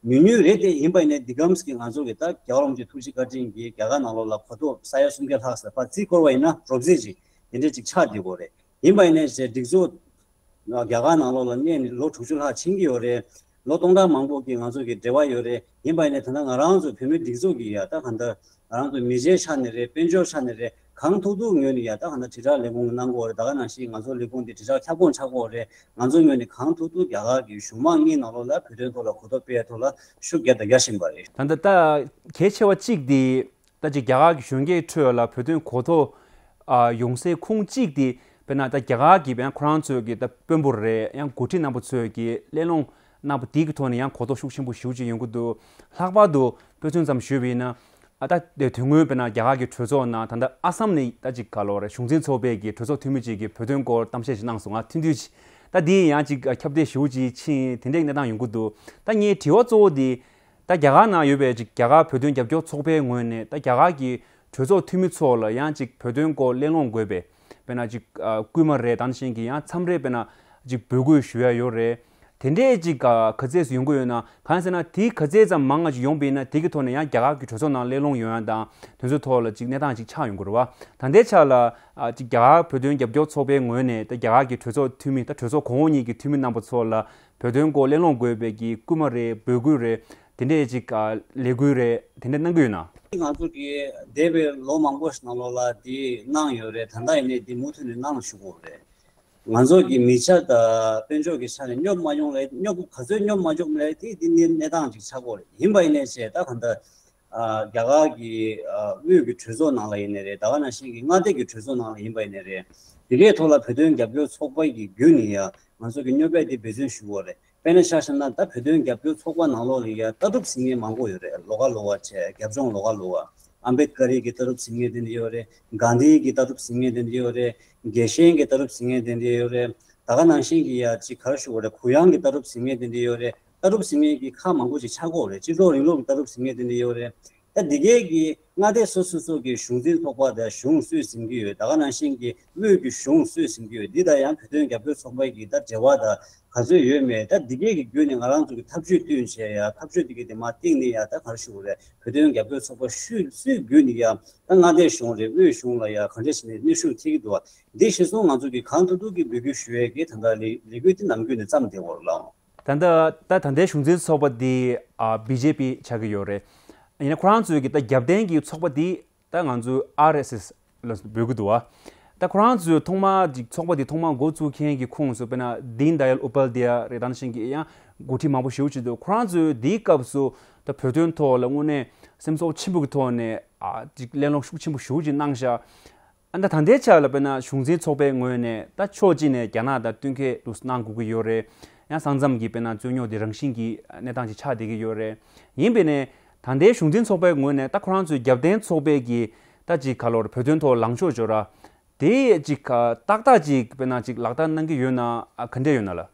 ཉུང་ཉུང་རེད་དེ། ཡིན་པ་ཡིན་ནའི་འདི་གམ་གྱི་ང་ཚོ་གི་ད་རྒྱལ་བ་རིན་པོ་ཆེ་ཐུགས་རྗེ་བཀའ་དྲིན་གྱིས་རྒྱ་གར་ནང་ལོགས་ལ་གོ་རྟོགས་ས་ཡ་སུམ་བརྒྱ་ལྷག་ཙམ་ཕར་རྩིས་སྐོར་བ་ཡིན་ན་རོབ་རྩིས་ཅིག་དེ་འདྲས་ཅིག་ཆགས་བསྡད་ཡོད་རེད། ཡིན་པ་ཡིན་ནའི་ཞེས་སྒྲིག་འཛུགས་རྒྱ་གར་ནང་ལོགས་ལ་གནས་ནས་ལོ་དྲུག་ཅུ་ལྷག་ཕྱིན་གྱི་ཡོད་རེད། ལོ་སྟོང་ཕྲག་མང་པོ་གི་ང་ཚོ་གི་འབྲེལ་བ་ཡོད་རེད། ཡིན་པ་ཡིན་ནའི་ད་ལྟ་ང་རང་ཚོ་བོད་མིའི་སྒྲིག་འཛུགས་ཀྱི་ཡ་ད་གང་ལྟར་ང་རང་ཚོ་མི་སེར་ཆ་ནས་རེད། དཔལ་འབྱོར་ཆ་ནས་རེད། གང་ཐུབ་ཐུབ་ངོས་ནས་ཡ་ད་གང་ལྟར་དྲིལ་བསྒྲགས་ལས་ཁུངས་གནང་དགོས་རེད། ད་ག་ནང་བཞིན་ང་ཚོ་ལས་ཁུངས་འདི་དྲིལ་བསྒྲགས་ཁྱབ་ཁོངས་ཆགས་དགོས་རེད། ང་ཚོ་ངོས་ནས་གང་ཐུབ་ཐུབ་རྒྱ་གར་གྱི་གཞུང་མང་གཉིས་ནང་ལོགས་ལ་བོད་དོན་ཐོག་ལ་གོ་རྟོགས་སྤེལ་ཐོག་ལ་ཤུགས་རྒྱབ་དང་རྒྱག་བཞིན་པ་རེད། ད་ལྟ་ད་གལ་ཆེ་བ་གཅིག་དེ། ད་ཅིག་རྒྱ་གར་གྱི་གཞོན་སྐྱེས་ཁྲོད་ལ་བོད་དོན་གོ་རྟོགས་ཨ་ཡོང་སའི་ཁུངས་གཅིག་དེ་དཔེར་ན་ད་རྒྱ་གར་གྱི་དཔེར་ན་ཁོ་རང་ཚོའི་གི་ད་དཔོན་པོ་རེད། ཡང་འགོ་ཁྲིད་རྣམ་པ་ཚོས་ཀྱི་གླེང་སློང་གནང་པ་དེ་གི་ཐོག་ནས་ཡང་གོ་རྟོགས་ཤུགས་ཆེན་པོ་ཞེ་པོ་ཅིག་ཡོང་གི་འདུག་ལྷག་པར་དུ་དཔེ་མཚོན་ཙམ་ཞུས་པ་ཡིན་ན། ཨ་ད་དེ་དོན་དངོས་དཔེར་ན་རྒྱ་གར་གྱི་གྲོས་ཚོགས་ནང་ད་ལྟ་ཨ་སམ་ནས་ད་ཅིག་ག་ལོ་རེད། གཞུང་འཛིན་ཚོགས་པའི་གི་གྲོས་ཚོགས་འཐུས་མི་ཅིག་གིས་བོད་དོན་སྐོར་གཏམ་བཤད་ཅིག་གནང་སོང་། ང་ཐུང་ཐུང་ཅིག་ད་དེ་ཡང་ཅིག་ཁྱབ་གདལ་ཞེ་པོ་ཅིག་ཕྱིན། དེ་འདྲའི་གནས་སྟངས་ཡོང་གི་འདུག་ད་ངའི་དྲི་བ་གཙོ་བོ་དེ། ད་རྒྱ་གར་ནང་ཡོད་པའི་ཅིག་རྒྱ་གར་བོད་དོན་རྒྱབ་སྐྱོར་ཚོགས་པའི་ངོས་ནས་ད་རྒྱ་གར་གྱི་གྲོས་ཚོགས་འཐུས་མི་ཚོ་ལ་ཡང་ཅིག་བོད་དོན་སྐོར་གླེང་སློང་དགོས་པའི་དཔེར་ན་ཅིག་ཨ་སྐུལ་མ་རེད། ད་ནང་བཞིན་གྱི་ཡང་མཚམས་རེ་དཔེར་ན་ཅིག་འབོད་སྐུལ་ཞུ་ཡ་ཡོད་རེད། དེ་འདྲའི་ཅིག་ག་ག་ཚད་ཙམ་ཡོང་གི་ཡོད་ན། གང་ཟེར་ན་དེ་ག་ཚད་ཙམ་མང་ང་ཅིག་ཡོང་པ་ཡིན་ན་དེ་གི་ཐོག་ནས་ཡང་རྒྱ་གར་གྱི་གྲོས་ཚོགས་ནང་གླེང་སློང་ཡོང་ཡ་དང་དེ་ཚོའི་ཐོག་ལ་ཅིག་གནས་སྟངས་ཅིག་ཆགས་ཡོང་གི་རེད་བ། ད་ལྟའི་ཆ་ལ་ཨ་ཅིག་རྒྱ་གར་བོད་དོན་རྒྱབ་སྐྱོར་ཚོགས་པའི་ངོས་ནས་ད་རྒྱ་གར་གྱི་གྲོས་ཚོགས་འཐུས་མི་ད་གྲོས་ཚོགས་གོང་འོག་གཉིས་ཀྱི་འཐུས་མི་རྣམ་པ་ཚོ་ལ་བོད་དོན་སྐོར་གླེང་སློང་དགོས་པའི་གི་སྐུལ་མ་རེད། འབོད་སྐུལ་རེད། དེ་འདྲས་ཅིག་ཨ་ལས་འགུལ་རེད། དེ་འདྲས་གནང་གི་ཡོད་ན། ང་ཚོ་གིས་འདས་པའི་ལོ་མང་པོ་ཞིག་ནང་ལོགས་ལ་དེ་གནང་ཡོད་རེད། ད་ལྟ་ཡིན་ནའི་དེ་མུ་མཐུད་ནས་གནང་ཞུ་དགོས་རེད། ང་ཚོ་གི་མི་ཆ་དང་དཔལ་འབྱོར་གྱི་ཆ་ནས་སྙོབ་མ་ཡོང་ལས། སྙོབ་ག་ཚོད་སྙོབ་མ་བྱུང་ལས་དེ་དེ་ནི་གནས་སྟངས་ཅིག་ཆགས་ཀྱི་ཡོད་རེད། ཡིན་པ་ཡིན་ནའི་བྱས་ད་གང་ལྟར་ཨ་རྒྱ་གར་གྱི་ཨ་དབུས་ཀྱི་གྲོས་ཚོགས་ནང་ལ་ཡིན་ནའི་རེད། ད་ག་ནང་བཞིན་གྱི་མངའ་སྡེ་གི་གྲོས་ཚོགས་ནང་ལ་ཡིན་པ་ཡིན་ནའི་རེད། དེ་གའི་ཐོག་ལ་བོད་དོན་རྒྱབ་སྐྱོར་ཚོགས་པ་གི་བརྒྱུད་ནས་ཡང་ང་ཚོ་གི་སྙོབ་པ་དེ་འབད་བརྩོན་ཞུ་དགོས་རེད། དཔེར་ན་ཆ་བཞག་ན་ད་བོད་དོན་རྒྱབ་སྐྱོར་ཚོགས་པ་ནང་ལོགས་ལ་ཡང་ལྟ་གྲུབ་ཟིན་མཁན་མང་པོ་ཡོད་རེད། ལོགས་ཀ་ལོགས་ཀ་བྱས། རྒྱབ་ལྗོངས་ལོགས་ཀ་ལོགས་ཀ། ཨམ་བེད་ཀ་རི་གི་ལྟ་གྲུབ་ཟིན་མཁན་དེ་འདྲ་ཡོད་རེད། གྷན་དྷི་གི་ལྟ་གྲུབ་ཟིན་མཁན་དེ་འདྲ་ཡོད་རེད། རྒྱལ་ཞེན་གྱི་ལྟ་གྲུབ་ཟིན་མཁན་དེ་འདྲ་ཡོད་རེད། ད་ག་ནང་བཞིན་གྱི་ཡ་ཅིག་ག་རེ་ཞུ་དགོས་རེད། གུ་ཡངས་ཀྱི་ལྟ་གྲུབ་ཟིན་མཁན་དེ་འདྲ་ཡོད་རེད། ལྟ་གྲུབ་ཟིན་མཁན་གྱི་ཁག་མང་པོ་ཅིག་ཆགས་ཀྱི་ཡོད་རེད། སྤྱི་ཚོགས་རིང་ལུགས་ཀྱི་ལྟ་གྲུབ་ཟིན་མཁན་དེ་འདྲ་ཡོད་རེད། ད་འདི་གའི་གི་མངའ་སྡེ་སོ་སོ་སོ་གི་གཞུང་འཛིན་ཚོགས་པ་དང་གཞུང་སུས་ཟིན་གྱི་ཡོད། ད་ག་ནང་བཞིན་གྱི་དབུས་ཀྱི་གཞུང་སུས་ཟིན་གྱི་ཡོད། འདི་དང་ཡང་བོད་དོན་རྒྱབ་སྐྱོར་ཚོགས་པ་གི་ད་འབྲེལ་བ་དང་ག་ཚོད་ཡོད་མེད། ད་འདི་གའི་གི་བརྒྱུད་ནས་ང་རང་ཚོ་གི་ཐབས་ཇུས་བཏོན་བྱས་ཡ། ཐབས་ཇུས་འདི་གའི་དེ་མ་བཏིང་ནས་ཡ་ད་ག་རེ་ཞུ་དགོས་རེད། བོད་དོན་རྒྱབ་སྐྱོར་ཚོགས་པ་སུས་སུས་བརྒྱུད་ནས་ཡ་ད་མངའ་སྡེ་གཞུང་རེད། དབུས་གཞུང་ལ་ཡ་ག་འདྲ་བྱས་ནས་གནོན་ཤུགས་ཐེབས་ཀྱི་འདུག་བ། འདི་གཞི་བཟུང་ང་ཚོ་གི་གང་ཐུབ་ཐུབ་ཀྱི་འབོད་སྐུལ་ཞུ་ཡས་ཀྱི་ད་ལྟ་ལས་ལས་འགུལ་འདི་ནམ་རྒྱུན་ནས་བརྩམས་བསྡད་ཡོད་རེད་ལགས། ད་ལྟ་ད་ད་ལྟའི་གཞུང་འཛིན་ཚོགས་པ་འདི་ཨ་བི་ཇེ་པི་ཆགས་ཀྱི་ཡོད་རེད། ཡིན་ན་ཁོ་རང་ཚོའི་གི་ད་རྒྱབ་རྟེན་གྱི་ཚོགས་པ་འདི་ད་ང་ཚོའི་ཨར་ཨེས་ཨེས་ལ་འབོད་ཀྱི་འདུག་བ། ད་ཁོ་རང་ཚོའི་ཐོག་མ་ཅིག་ཚོགས་པ་འདི་ཐོག་མ་འགོ་བཙུགས་མཁན་གྱི་ཁོངས་སུ་དཔེར་ན་དིན་དཡལ་ཨུ་པཱ་དྷྱ་ཡ་རེད། ད་ནང་བཞིན་གྱི་ཡང་འགོ་ཁྲིད་མང་པོ་ཞེ་པོ་ཅིག་འདུག་ཁོ་རང་ཚོའི་དེའི་སྐབས་སུ་ད་བོད་དོན་ཐོག་ལ་དངོས་གནས་སེམས་ཚོར་ཆེན་པོ་གི་ཐོག་ནས་ཨ་ཅིག་གླེང་སློང་ཤུགས་ཆེན་པོ་ཞེ་པོ་ཅིག་གནང་ཤག་ཨ་ད་ད་ལྟའི་ཆ་ལ་དཔེར་ན་གཞུང་འཛིན་ཚོགས་པའི་ངོས་ནས་ད་ཕྱོགས་གཅིག་ནས་རྒྱ་ནག་དང་བསྟུན་མཁས་འདུག་གནང་དགོས་ཀྱི་ཡོད་རེད། ཡང་ས་མཚམས་ཀྱི་དཔེར་ན་རྩོད་རྙོག་དེ་རང་བཞིན་གྱི་གནས་སྟངས་ཅིག་ཆགས་བསྡད་ཀྱི་ཡོད་རེད། ཡིན་པས་ནས་ད་ལྟའི་གཞུང་འཛིན་ཚོགས་པའི་ངོས་ནས་ད་ཁོ་རང་ཚོའི་རྒྱབ་རྟེན་ཚོགས་པའི་གི་ད་ཅིག་ག་ལོར་བོད་དོན་ཐོག་ལངས་ཕྱོགས་འབྱོར་ར་དེ་ཅིག་ཏག་ཏག་ཅིག་དཔེར་ན་ཅིག་ལག་བསྟར་གནང་གི་ཡོད་ན་ཨ་ག་འདྲས་ཡོད་ན་ལ།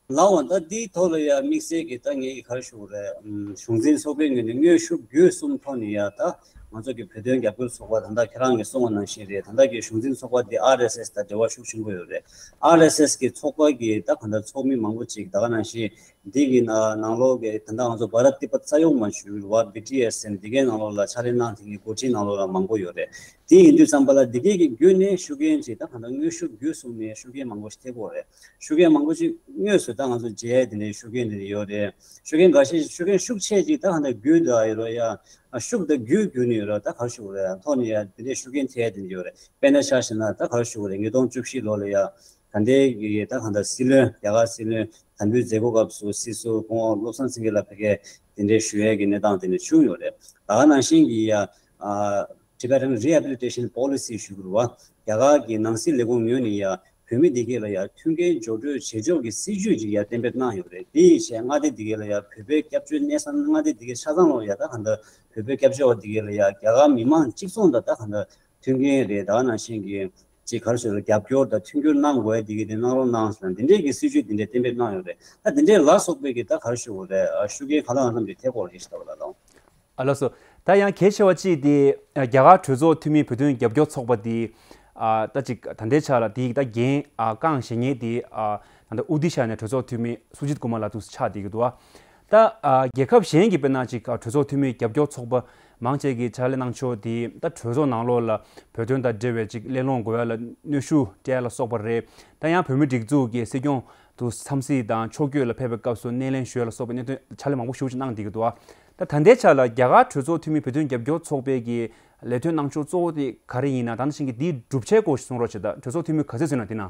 ལགས་འོང་། ད་འདིའི་ཐོག་ལ་ཡ་དམིགས་བསལ་གྱི་ད་ངས་ཀྱི་ག་རེ་ཞུ་དགོས་རེད། ཨམ་གཞུང་འཛིན་ཚོགས་པའི་ངོས་ནས་དངོས་ཤུགས་བརྒྱུད་གསུམ་ཐོག་ནས་ཡ་ད་ང་ཚོ་གི་བོད་དོན་རྒྱབ་སྐྱོར་ཚོགས་པ་ད་ལྟ་ཁྱེད་རང་གིས་གསུངས་པ་ནང་བཞིན་རེད། ད་ལྟ་གི་གཞུང་འཛིན་ཚོགས་པ་འདི་ཨར་ཨེས་ཨེས་དང་འབྲེལ་བ་ཤུགས་ཆེན་པོ་ཡོད་རེད། ཨར་ཨེས་ཨེས་གི་ཚོགས་པ་གི་ད་ག་འདྲ་ཚོགས་མི་མང་པོ་ཅིག་ད་ག་ནང་བཞིན་འདི་གི་ནང་ནང་ལོགས་གི་ད་ལྟ་ང་ཚོ་བྷ་རཏ་ཏི་པད་ས་ཡོམ་མ་ཞུ་བ་བི་ཊི་ཨེས་ཟེར་འདི་གའི་ནང་ལོགས་ལ་ཕྱག་ལས་གནང་མཁན་གྱི་འགོ་ཁྲིད་ནང་ལོགས་ལ་མང་པོ་ཡོད་རེད། དེ་ཡིན་དུས་ཙམ་པ་ལ་འདི་གའི་གི་བརྒྱུད་ནས་ཤུགས་རྐྱེན་ཅིག་ད་ག་འདྲ་དངོས་ཤུགས་བརྒྱུད་གསུམ་ནས་ཤུགས་རྐྱེན་མང་པོ་ཞིག་ཐེབས་ཀྱི་ཡོད་རེད། ཤུགས་རྐྱེན་མང་པོ་ཞིག་དངོས་སུ་ད་ང་ཚོ་མཇལ་དེ་འདྲའི་ཤུགས་རྐྱེན་དེ་འདྲ་ཡོད་རེད། ཤུགས་རྐྱེན་འགའ་ཤས་ཤུགས་རྐྱེན་ཤུགས་ཆེ་ཅིག་ད་གང་ལྟར་བརྒྱུད་དུ་ཡོད་རེད་ཡ། ཤུགས་དང་རྒྱུད་བརྒྱུད་ནས་ཡོད་རེད། ད་ག་རེ་ཞུ་དགོས་རེད། ཐོག་ནས་ཡ་དེ་འདྲའི་ཤུགས་རྐྱེན་ཐེབས་དེ་འདྲ་ཡོད་རེད། དཔེར་ན་ཆ་བཞག་ན་ད་ག་རེ་ཞུ་དགོས་རེད། ཉིས་སྟོང་བཅུ་བཞི་ལོ་ལ་ཡ་ད་ལྟའི་གི་ད་གང་ལྟར་སྲིད་བློན་རྒྱ་གར་སྲིད་བློན་དམ་འབུལ་མཛད་སྒོ་སྐབས་སུ་སྲིད་ཟུར་སྐུ་ངོ་བློ་བཟང་སེང་གེ་ལགས་ཕ་གིར་དེ་འདྲའི་ཞུ་ཡས་ཀྱི་གནས་སྟངས་དེ་འདྲ་བྱུང་ཡོད་རེད། ད་ག་ནང་བཞིན་གྱི་ཡ་ཨ་Tibetan Rehabilitation Policy ཞུ་དགོས་རེད་བ། རྒྱ་གར་གྱི་ནང་སྲིད་ལས་ཁུངས་ངོས་ནས་ཡ་བོད་མི་འདི་གས་ལ་ཡ་མཐུན་རྐྱེན་སྦྱོར་སྤྲོད་བྱེད་ཕྱོགས་ཀྱི་སྲིད་ཇུས་ཅིག་ཡ་གཏན་འབེབས་གནང་ཡོད་རེད། དེ་ཡི་ཆེད་མངའ་སྡེ་འདི་གས་ལ་ཡ་བོད་པའི་སྐྱབས་བཅོལ་གནས་ས་མངའ་སྡེ་འདི་གས་ཆ་ཚང་ལོ་ཡ་ད་ག་འདྲ་བོད་པའི་སྐྱབས་བཅོལ་བ་འདི་གས་ལ་ཡ་རྒྱ་གར་མི་མང་གཅིག་མཚུངས་དང་ད་ག་འདྲ་མཐུན་རྐྱེན་རེད། ད་ག་ནང་བཞིན་གྱི་ཅིག་ག་རེ་ཞུ་རེད། རྒྱབ་སྐྱོར་དང་མཐུན་འགྱུར་གནང་དགོས་འདི་གས་དེ་གནང་རོགས་གནང་ཟེར་ན་འདི་འདྲས་ཀྱི་སྲིད་ཇུས་འདི་འདྲས་གཏན་འབེབས་གནང་ཡོད་རེད། ད་འདི་འདྲས་ལ་སོགས་པའི་གི་ད་ག་རེ་ཞུ་དགོས་རེད། ཤུགས་རྐྱེན་ག་ལ་གང་འཚམ་ཅིག་ཐེབས་ཀྱི་ཡོད་རེད་ཞེས་ལབ་པ་ལ་དང་། ཨ་ལགས་སོ། ད་ཡང་གལ་ཆེ་བ་གཅིག་དེ་རྒྱ་གར་གྲོས་ཚོགས་འཐུས་མི་བོད་དོན་རྒྱབ་སྐྱོར་ཚོགས་པ་དེ་ཨ་ད་ཅིག་ད་ལྟའི་ཆ་ལ་དེའི་ད་འགན་ཨ་རྐང་བཞེས་མཁན་དེ་ཨ་ད་ལྟ་ཨོ་ཌི་ཤ་ནས་གྲོས་ཚོགས་འཐུས་མི་སུ་ཇིད་ཀུ་མར་ལགས་འདུག་སེ་ཆགས་བསྡད་ཀྱི་འདུག་ཨ། ད་ ད་ཨ་རྒྱལ་ཁབ་གཞན་གྱི་དཔེར་ན་ཅིག་ཨ་གྲོས་ཚོགས་འཐུས་མི་རྒྱབ་སྐྱོར་ཚོགས་པ་མང་ཆེ་གིས་ཕྱག་ལས་གནང་ཕྱོགས་དེ་ད་གྲོས་ཚོགས་ནང་ལོགས་ལ་བོད་དོན་དང་འབྲེལ་བའི་ཅིག་གླེང་སློང་དགོས་ཡ་ལ་གནོན་ཤུགས་སྤྲད་ཡ་ལ་སོགས་པ་རེད། ད་ཡང་བོད་མིའི་སྒྲིག་འཛུགས་ཀྱི་སྲིད་སྐྱོང་དུ་འཚམས་གཟིགས་དང་ཕྱོགས་བསྐྱོད་ལ་ཕེབས་པའི་སྐབས་སུ་སྣེ་ལེན་ཞུ་ཡ་ལ་སོགས་པའི་གནད་དོན་ཕྱག་ལས་མང་པོ་ཞེ་པོ་ཅིག་གནང་བསྡད་ཀྱི་འདུག་ད་ད་ལྟའི་ཆ་ལ་རྒྱ་གར་གྲོས་ཚོགས་འཐུས་མི་བོད་དོན་རྒྱབ་སྐྱོར་ཚོགས་པའི་གི་ལས་དོན་གནང་ཕྱོགས་གཙོ་བོ་དེ་ག་རེ་ཡིན་ན། ད་ནང་བཞིན་གྱི་དེའི་གྲུབ་ཆའི་སྐོར་ཞིག་གསུང་རོགས་བྱེད། ད་གྲོས་ཚོགས་འཐུས་མི་ག་ཚོད་ཟིན་ན་དེ་ན།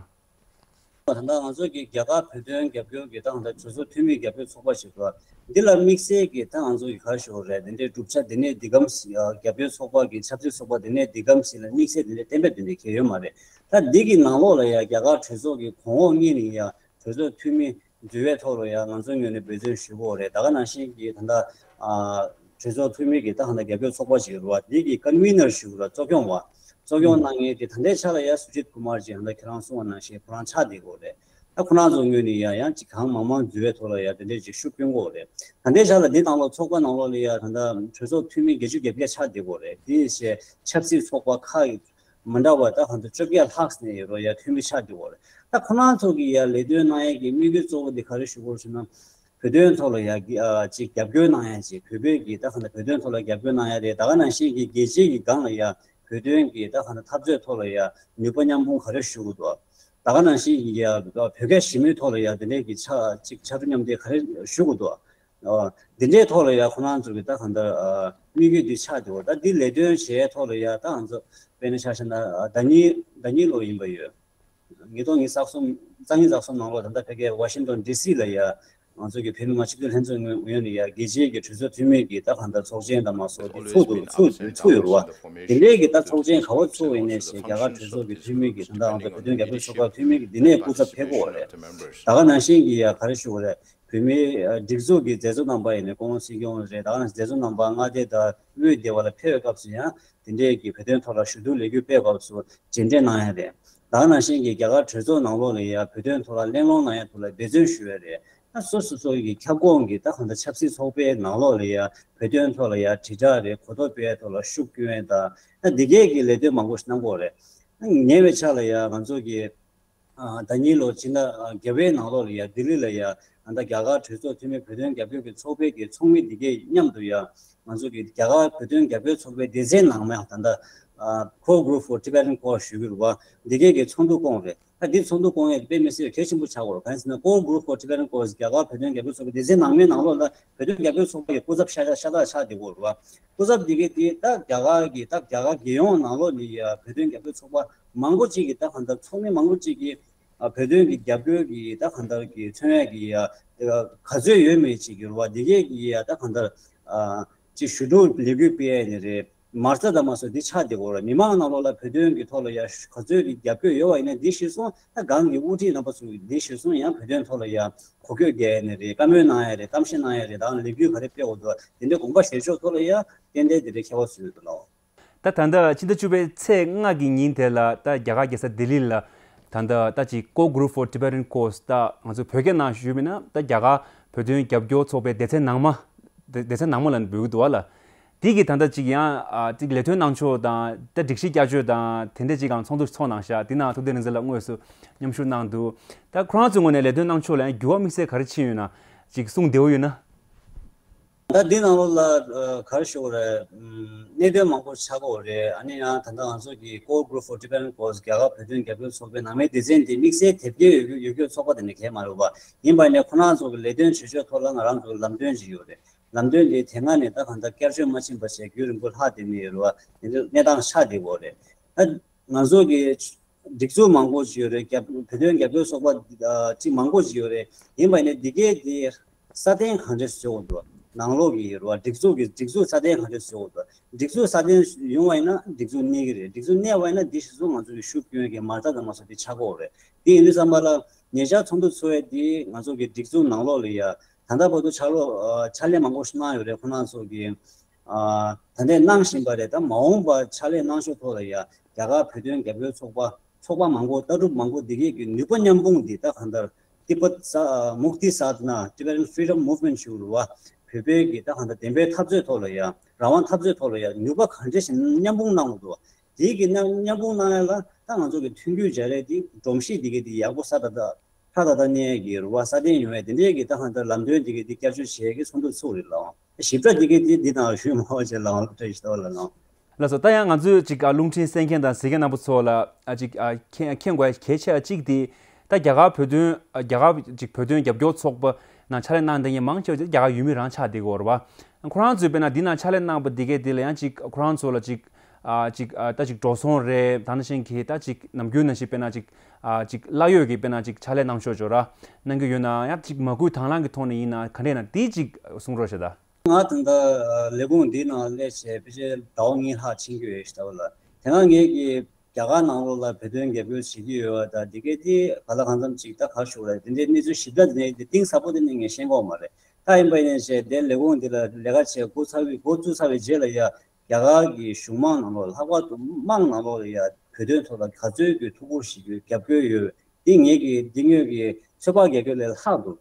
ད་ལྟ་ང་ཚོ་གི་རྒྱ་གར་བོད་དོན་རྒྱབ་སྐྱོར་གྱི་ད་ལྟ་གྲོས་ཚོགས་འཐུས་མི་རྒྱབ་སྐྱོར་ཚོགས་པ་ཞིག་འདུག་འདི་ལ་དམིགས་བསལ་གྱི་ད་ང་ཚོ་གི་ག་རེ་ཞུ་དགོས་རེད། འདི་འདྲའི་གྲུབ་ཆ་འདི་ནས་འདི་གམ་ཞིག་རྒྱབ་སྐྱོར་ཚོགས་པ་གི་ཆབ་སྲིད་ཚོགས་པ་འདི་ནས་འདི་གམ་ཞིག་ལ་དམིགས་བསལ་འདི་འདྲའི་གཏན་འབེབས་འདི་འདྲའི་གལ་ཡོད་མ་རེད། ད་འདི་གི་ནང་ལོགས་ལ་ཡ་རྒྱ་གར་གྲོས་ཚོགས་ཀྱི་གོང་འོག་གཉིས་ནས་ཡ་གྲོས་ཚོགས་འཐུས་མི་འཛུལ་བའི་ཐོག་ལ་ཡང་ང་ཚོའི་ངོས་ནས་འབད་བརྩོན་ཞུ་དགོས་རེད། ད་ག་ནང་བཞིན་གྱི་ད་ལྟ་ཨ་གྲོས་ཚོགས་འཐུས་མི་གི་ད་ལྟ་རྒྱབ་སྐྱོར་ཚོགས་པ་ཞིག་རེད་བ། དེ་གི་ཀོན་ཝི་ནར་ཞིག་རེད་བ། གཙོ་སྐྱོང་བ། གཙོ་སྐྱོང་གནང་མཁན་དེ་ད་ལྟའི་ཆ་ལ་ཡང་སུ་ཇིད་ཀུ་མར་ཅེ་ད་ལྟ་ཁྱེད་རང་གསུངས་པ་ནང་བཞིན་ཁོ་རང་ཆགས་བསྡད་ཡོད་རེད། ད་ཁོ་རང་ཚོ་ངོས་ནས་ཡང་ཡང་ཅིག་གང་མང་མང་འཛུལ་བའི་ཐོག་ལ་ཡང་དེ་འདྲས་ཅིག་ཤུགས་སྐྱོན་དགོས་རེད། ད་ལྟའི་ཆ་ལ་འདི་ནང་ལོགས་ཚོགས་པ་ནང་ལོགས་ལ་ཡང་ད་ལྟ་གྲོས་ཚོགས་འཐུས་མི་བརྒྱད་ཅུ་གྱ་བརྒྱད་ཆགས་བསྡད་ཡོད་རེད། དེ་བཞིན་ཆབ་སྲིད་ཚོགས་པ་ཁག་མི་འདྲ་བ་ད་ཧང་དུ་བཅོ་བརྒྱད་ལྷག་ནས་ཡོད་རོགས་ཡ་འཐུས་མི་ཆགས་འདུག་བ་རེད། ད་ཁོ་རང་ཚོ་གི་ཡ་ལས་དོན་གནང་ཡ་གི་དམིགས་ཡུལ་གཙོ་བོ་འདི་ག་རེ་ཞུ་དགོས་ཞུ་ན། བོད་དོན་ཐོག་ལ་ཡ་གི་ཨ་ཅིག་རྒྱབ་སྐྱོར་གནང་ཡ་ཅིག་བོད་པའི་གི་ད་ཧང་དུ་བོད་དོན་ཐོག་ལ་རྒྱབ་སྐྱོར་གནང་ཡ་རེད། ད་ག་ནང་བཞིན་གི་རྒྱལ་སྤྱིའི་གི་སྒང་ལ་ཡ་བོད་དོན་གི་ད་ཧང་དུ་འཐབ་རྩོད་ཐོག་ལ་ཡ་ནུས་པ་མཉམ་སྤུངས་ག་རེ་ཞུ་དགོས་འདུག་ད་ག་ནང་བཞིན་གི་ཡ་བོད་སྐད་ཞི་མོལ་ཐོག་ལ་ཡ་དེ་འདྲའི་གི་ཆ་ཅིག་ཕྱར་གྲུ་མཉམ་འདེགས་ག་རེ་ཞུ་དགོས་འདུག་ཨ་འདི་འདྲའི་ཐོག་ལ་ཡ་ཁོ་རང་ཚོ་གི་ད་གང་ལྟར་ཨ་དམིགས་ཡུལ་འདི་ཆགས་འདུག་ད་འདི་ལས་དོན་བྱེད་ཐོག་ལ་ཡ་ད་ང་ཚོ་དཔེར་ན་ཆ་བཞག་ན་ཨ་ཟླ་ཉིན་ཟླ་ཉིན་ལོ་ཡིན་པ་ཡོད། ཉིས་སྟོང་ཉི་ཤུ་རྩ་གསུམ་རྩ་གཉིས་རྩ་གསུམ་ནང་ལོ་ད་ལྟ་ཕ་གིའི་ཝ་ཤིང་ཏོན་ཌི་སི་ལ་ཡ་ང་ཚོ་གི་བོད་མི་མང་སྤྱི་འཐུས་ལྷན་ཚོགས་ངོས་ངོས་ནས་ཡ་རྒྱལ་སྤྱིའི་གི་གྲོས་ཚོགས་འཐུས་མི་གི་ད་གང་ལྟར་ཚོགས་ཆེན་དང་མ་སོགས་དེ་ཚུགས་འདུག་ཚུགས་ཚུགས་ཡོད་རེད་བ། འདི་འདྲའི་གི་ད་ཚོགས་ཆེན་ག་བ་ཚུགས་ཡིན་ནའི་ཞེས་རྒྱ་གར་གྲོས་ཚོགས་ཀྱི་འཐུས་མི་གི་ད་ལྟ་ང་ཚོ་བོད་དོན་རྒྱབ་སྐྱོར་ཚོགས་པ་འཐུས་མི་གི་འདི་ནས་སྐུ་ཚབ་ཕེབས་དགོས་རེད། ད་ག་ནང་བཞིན་གི་ཡ་ག་རེ་ཞུ་དགོས་རེད། བོད་མིའི་ཨ་སྒྲིག་འཛུགས་ཀྱི་མཛད་གཙོ་རྣམ་པ་ཡིན་ནའི་སྐུ་ངོ་སྲིད་སྐྱོང་རེད། ད་ག་ནང་མཛད་གཙོ་རྣམ་པ་མངའ་སྡེ་དང་དབུས་སྡེ་བ་ལ་ཕེབས་པའི་སྐབས་སུ་ཡང་དེ་འདྲའི་གི་བོད་དོན་ཐོག་ལ་ཞུ་གཏུག་ལས་འགུལ་སྤེལ་སྐབས་སུ་རྗེས་འབྲེལ་གནང་ཡ་རེད། ད་ག་ནང་བཞིན་གྱི་རྒྱ་གར་གྲོས་ཚོགས་ནང་ལོགས་ལ་ཡ་བོད་དོན་ཐོག་ལ་གླེང་སློང་གནང་ཡ་ཐོག་ལ་འབད་བརྩོན་ཞུ་ཡ་རེད། ད་སོ་སོ་སོ་གི་ཁྱབ་ཁོངས་ཀྱི་ད་གང་ལྟར་ཆབ་སྲིད་ཚོགས་པའི་ནང་ལོགས་ལ་ཡ་བོད་དོན་ཐོག་ལ་ཡ་དྲིལ་བསྒྲགས་རེད། གོ་རྟོགས་སྤེལ་ཡ་ཐོག་ལ་ཤུགས་སྐྱོན་ཡ་ད་ད་འདི་གས་ཀྱི་ལས་དོན་མང་པོ་ཞིག་གནང་དགོས་རེད། ད་ཉེ་བའི་ཆར་ལ་ཡ་ང་ཚོ་གི་ཨ་ཟླ་ཉིན་ལོ་སྤྱི་ཟླ་བརྒྱད་པའི་ནང་ལོགས་ལ་ཡ་ལྡི་ལི་ལ་ཡ་ཨ་ད་རྒྱ་གར་གྲོས་ཚོགས་འཐུས་མི་བོད་དོན་རྒྱབ་སྐྱོར་གྱི་ཚོགས་པའི་གི་ཚོགས་མི་འདི་གས་མཉམ་དུ་ཡ་ང་ཚོ་གི་རྒྱ་གར་བོད་དོན་རྒྱབ་སྐྱོར་ཚོགས་པའི་སྡེ་ཚན་ནང་མ་ད་ལྟ་ཨ་Core Group for Tibetan Cause ཞུ་གི་རེད་བ། འདི་གས་ཀྱི་ཚོགས་འདུ་བསྐོངས་རེད། ད་འདི་ཚོགས་འདུ་བསྐོང་ཡས་དཔེ་མི་སྲིད་གལ་ཆེན་པོ་ཆགས་ཡོད་རེད། གང་ཡིན་ཟེར་ན་Core Group for Tibetan Cause རྒྱ་གར་བོད་དོན་རྒྱབ་སྐྱོར་ཚོགས་པའི་སྡེ་ཚན་ནང་མའི་ནང་ལོགས་ལ་བོད་དོན་རྒྱབ་སྐྱོར་ཚོགས་པ་གི་སྐུ་ཚབ་ཤ་ཤ་ཤ་སྟག་ཆགས་བསྡད་ཡོད་རེད་བ། སྐུ་ཚབ་འདི་གས་དེ་ད་རྒྱ་གར་གི་ད་རྒྱ་གར་རྒྱལ་ཡོངས་ནང་ལོགས་ནས་ཡ་བོད་དོན་རྒྱབ་སྐྱོར་ཚོགས་པ་མང་པོ་ཅིག་གིས་ད་གང་ལྟར་ཚོགས་མི་མང་པོ་ཅིག་གིས་ཨ་བོད་དོན་གྱི་རྒྱབ་སྐྱོར་གྱི་ད་གང་ལྟར་གྱི་མཚོན་ཡས་ཀྱི་ཡ་ག་ཚོད་ཡོད་མེད་ཅིག་གི་རེད་བ། འདི་གས་ཀྱི་ཡ་ད་གང་ལྟར་ཨ་ཅིག་ཞུ་གཏུག་ལས་འགུལ་སྤེལ་ཡས་ནི་རེད། མ་རྩ་དང་མ་སོགས་འདི་ཆགས་བསྡད་ཡོད་རེད། མི་མང་ནང་ལོགས་ལ་བོད་དོན་གྱི་ཐོག་ལ་ཡ་ག་ཚོད་ཀྱི་རྒྱབ་སྐྱོར་ཡོད་པ་ཡིན་ན་འདི་གཞིར་བཟུང་ད་སྒང་གི་དབུ་ཁྲིད་རྣམ་པ་ཚོ་འདི་གཞིར་བཟུང་ཡང་བོད་དོན་ཐོག་ལ་ཡ་གོ་སྐབས་རྒྱག་ཡས་ནི་རེད། བཀའ་མོལ་གནང་ཡས་རེད། གཏམ་བཤད་གནང་ཡས་རེད། ད་ལས་འགུལ་ག་རེ་སྤེལ་དགོས་འདུག་དེ་འདྲའི་དགོངས་པ་བཞེས་ཕྱོགས་ཐོག་ལ་ཡ་ཏན་ཏན་དེ་འདྲའི་ཁྱད་པར་བཟོས་ཡོད་འདུག་ལགས། ད་ད་ལྟ་ཕྱི་ཟླ་བཅུ་པའི་ཚེས་ལྔ་གི་ཉིན་དེ་ལ་ད་རྒྱ་གར་རྒྱལ་ས་ལྡི་ལི་ལ་ད་ལྟ་ད་ཅིག་Core Group for Tibetan Cause ད་ང་ཚོ་བོད་སྐད་ནང་ཞུས་པ་ཡིན་ན་ད་རྒྱ་གར་བོད་དོན་རྒྱབ་སྐྱོར་ཚོགས་པའི་སྡེ་ཚན་ནང་མ་སྡེ་སྡེ་ཚན་ནང་མ་ལ་འབོད་ཀྱི་འདུག་བ་ལ། དེ་གི་ད་ལྟ་ཅིག་ཡང་ཨ་ཅིག་ལས་དོན་གནང་ཕྱོགས་དང་ད་སྒྲིག་གཞི་བསྐྱར་བཅོས་དང་དེ་འདྲ་ཅིག་གང་ཚོགས་འདུ་ཚོགས་གནང་ཤག་དེ་ནང་ཐུབ་བསྟན་རིག་འཛིན་ལགས་དངོས་སུ་མཉམ་ཞུགས་གནང་འདུག་ད་ཁོ་རང་ཚོའི་ངོས་ནས་ལས་དོན་གནང་ཕྱོགས་ལ་ཡང་འགྱུར་བ་དམིགས་བསལ་ག་རེ་ཕྱིན་ཡོད་ན་ཅིག་གསུང་བདེ་བོ་ཡོད་ན། ད་འདི་ནང་ལོགས་ལ་ཨ་ག་རེ་ཞུ་དགོས་རེད། ཨམ་གནད་དོན་མང་པོ་ཆགས་ཀྱི་ཡོད་རེད། ཨ་ནི་ཡང་ད་ལྟ་ང་ཚོ་གི་Core Group for Tibetan Cause རྒྱ་གར་བོད་དོན་རྒྱབ་སྐྱོར་ཚོགས་པའི་ནང་མའི་སྡེ་ཚན་འདི་དམིགས་བསལ་དེབ་སྐྱེལ་ཡོད་རྒྱུ་ཡོད་རྒྱུ་ཚོགས་པ་དེ་ནི་གལ་མ་རེད་པ། ཡིན་པ་ནས་ཁོ་རང་ཚོ་གི་ལས་དོན་བྱེད་ཕྱོགས་ཐོག་ལ་ང་རང་ཚོ་གི་ལམ་སྟོན་ཅིག་ཡོད་རེད། ལམ་སྟོན་འདི་དེ་སྔ་ནས་ད་གང་ལྟར་བསྐྱར་བཅོས་མ་ཕྱིན་པ་བྱས་རྒྱུན་རིང་པོ་ལྷག་བསྡད་ནས་ཡོད་རེད་པ། དེ་འདྲ་གནས་སྟངས་ཆགས་བསྡད་ཡོད་རེད། ད་ང་ཚོ་གི་སྒྲིག་འཛུགས་མང་པོ་ཞིག་ཡོད་རེད། རྒྱབ་བོད་དོན་རྒྱབ་སྐྱོར་ཚོགས་པ་ཨ་གཅིག་མང་པོ་ཞིག་ཡོད་རེད། ཡིན་པ་ཡིན་ན་འདི་གས་དེ་སྲ་བརྟན་གང་འདྲས་བཟོ་དགོས་འདུག་ནང་ལོགས་ཀྱི་ཡོད་རེད་པ། སྒྲིག་འཛུགས་ཀྱི་སྒྲིག་འཛུགས་སྲ་བརྟན་གང་འདྲས་བཟོ་དགོས་འདུག་སྒྲིག་འཛུགས་སྲ་བརྟན་ཡོང་བ་ཡིན་ན་སྒྲིག་འཛུགས་གནས་ཀྱི་རེད། སྒྲིག་འཛུགས་གནས་པ་ཡིན་ན་འདི་གཞིར་བཟུང་ང་ཚོ་གི་ཤུགས་སྐྱོན་གྱི་མ་རྩ་དང་མ་སོགས་དེ་ཆགས་ཀྱི་ཡོད་རེད། དེ་ཡིན་དུས་ཙམ་པ་ལ་ཉེ་ཆར་ཚོགས་འདུ་ཚོགས་ཡས་དེ་ང་ཚོ་གི་སྒྲིག་འཛུགས་ནང་ལོགས་ལ་ཡ་ད་ལྟ་བར་དུ་ཕྱག་ལོ་ཨ་ཕྱག་ལས་མང་པོ་ཞིག་གནང་ཡོད་རེད། ཁོ་རང་ཚོ་གི་ཨ་ད་ལྟའི་གནང་བཞིན་པ་རེད། ད་མ་འོངས་པར་ཕྱག་ལས་གནང་ཕྱོགས་ཐོག་ལ་ཡ་རྒྱ་གར་བོད་དོན་རྒྱབ་སྐྱོར་ཚོགས་པ་ཚོགས་པ་མང་པོ་ལྟ་གྲུབ་མང་པོ་འདི་གས་ཀྱི་ནུས་པ་མཉམ་སྤུངས་འདི་ད་གང་ལྟར་ཏི་པད་ས་མུག་ཏི་སཱ་དྷ་ན་Tibetan Freedom Movement ཞུ་རུ་བ་བོད་པའི་གི་ད་གང་ལྟར་བདེན་པའི་འཐབ་རྩོད་ཐོག་ལ་ཡ་རང་དབང་འཐབ་རྩོད་ཐོག་ལ་ཡ་ནུས་པ་གང་འདྲ་ཞིག་མཉམ་སྤུངས་གནང་དགོས་འདུག་དེ་གི་མཉམ་མཉམ་སྤུངས་གནང་ཡ་ལ་ད་ང་ཚོ་གི་མཐུན་འགྱུར་སྦྱར་ཡ་དེ་སྒྲོམ་གཞི་འདི་གས་དེ་ཡག་པོ་ས་ད་ད། ཁྲ་ད་ད་གནས་ཀྱི་རུ་བ་སྲ་བརྟན་ཡོང་བའི་དེ་འདྲའི་གི་ད་གང་ལྟར་ལམ་སྟོན་དེ་གི་དེ་བསྐྱར་བཅོས་བྱེད་ཀྱི་ཚོགས་འདུ་ཚུགས་རེད་ལགས། ཞིབ་ཕྲ་དེ་གི་དེ་འདི་དང་ཞུས་མ་བ་བྱས་ལགས་བཀྲ་ཤིས་ལྟ་བ་ལ་ལགས། ལགས་སོ། ད་ཡང་ང་ཚོས་ཅིག་ཨ་རླུང་འཕྲིན་གསན་མཁན་དང་གཟིགས་མཁན་རྣམ་པ་ཚོ་ལ་ཨ་ཅིག་ཨ་མཁྱེན་མཁྱེན་དགོས་གལ་ཆེ་བ་གཅིག་དེ། ད་རྒྱ་གར་བོད་དོན་ཨ་རྒྱ་གར་ཅིག་བོད་དོན་རྒྱབ་སྐྱོར་ཚོགས་པ་ནང་ཕྱག་ལས་གནང་བསྡད་མཁན་མང་ཆེ་བ་ཅིག་རྒྱ་གར་ཡུལ་མི་རང་ཆགས་བསྡད་ཀྱི་ཡོད་རེད་པ། ཁོ་རང་ཚོས་དཔེར་ན་འདི་ནང་ཕྱག་ལས་གནང་པ་འདི་གས་དེ་ལ་ཡང་ཅིག་ཁོ་རང་ཚོ་ལ་ཅིག་ཨ་ཅིག་ཨ་ད་ཅིག་འགྲོ་སོང་རེད། ད་ནང་བཞིན་གྱི་ད་ཅིག་ནམ་རྒྱུན་ནང་བཞིན་དཔེར་ན་ཅིག་ཨ་ཅིག་གླ་ཡོད་ཀྱི་དཔེར་ན་ཅིག་ཕྱག་ལས་གནང་ཤོག་ཅོག་ར་གནང་གི་ཡོད་ན་ཡང་ཅིག་མ་སྐུལ་དང་བླངས་ཀྱི་ཐོག་ནས་ཡིན་ན་ག་འདྲས་ན་དེ་ཅིག་གསུང་རོགས་ཞེ་ད། ང་ད་ལྟ་ལས་ཁུངས་འདི་ནང་སླེབས་བྱས་ཕལ་ཆེར་ཟླ་བ་གཉིས་ལྷག་ཕྱིན་གྱི་ཡོད་ཞེ་ད་བ་ལ། དེ་སྔ་ངས་ཀྱི་རྒྱ་གར་ནང་ལོགས་ལ་བོད་དོན་རྒྱབ་སྐྱོར་བྱེད་ཀྱི་ཡོད་པ་དང་འདི་གས་དེ་ག་ལ་གང་འཚམ་ཅིག་ད་ག་ཞུ་རེད། དེ་འདྲའི་གནས་ཚུལ་ཞིབ་ཕྲ་དེ་འདྲའི་དེ་གཏིང་ཟབ་པོ་དེ་ནས་ངས་ཤེས་ཀྱི་ཡོད་མ་རེད། ད་ཡིན་པ་ཡིན་ནའི་བྱས་དེ་ལས་ཁུངས་འདི་ལ་ལས་ཀ་བྱས་འགོ་ཚར་བའི་འགོ་བཙུགས་ཚར་བའི་རྗེས་ལ་ཡ་རྒྱ་གར་གྱི་གཞུང་མང་ནང་ལོགས་ལྷག་པར་དུ་དམངས་ནང་ལོགས་ལ་ཡ་བོད་དོན་ཐོག་ལ་ག་ཚོད་ཀྱི་ཐུགས་ཁུར་བཞེས་རྒྱུ་རྒྱབ་སྐྱོར་ཡོད། འདི་ངེད་ཀྱི་འདི་ངོས་ཀྱི་ཚོད་དཔག་རྒྱག་རྒྱུ་ལས་ལྷག་འདུག་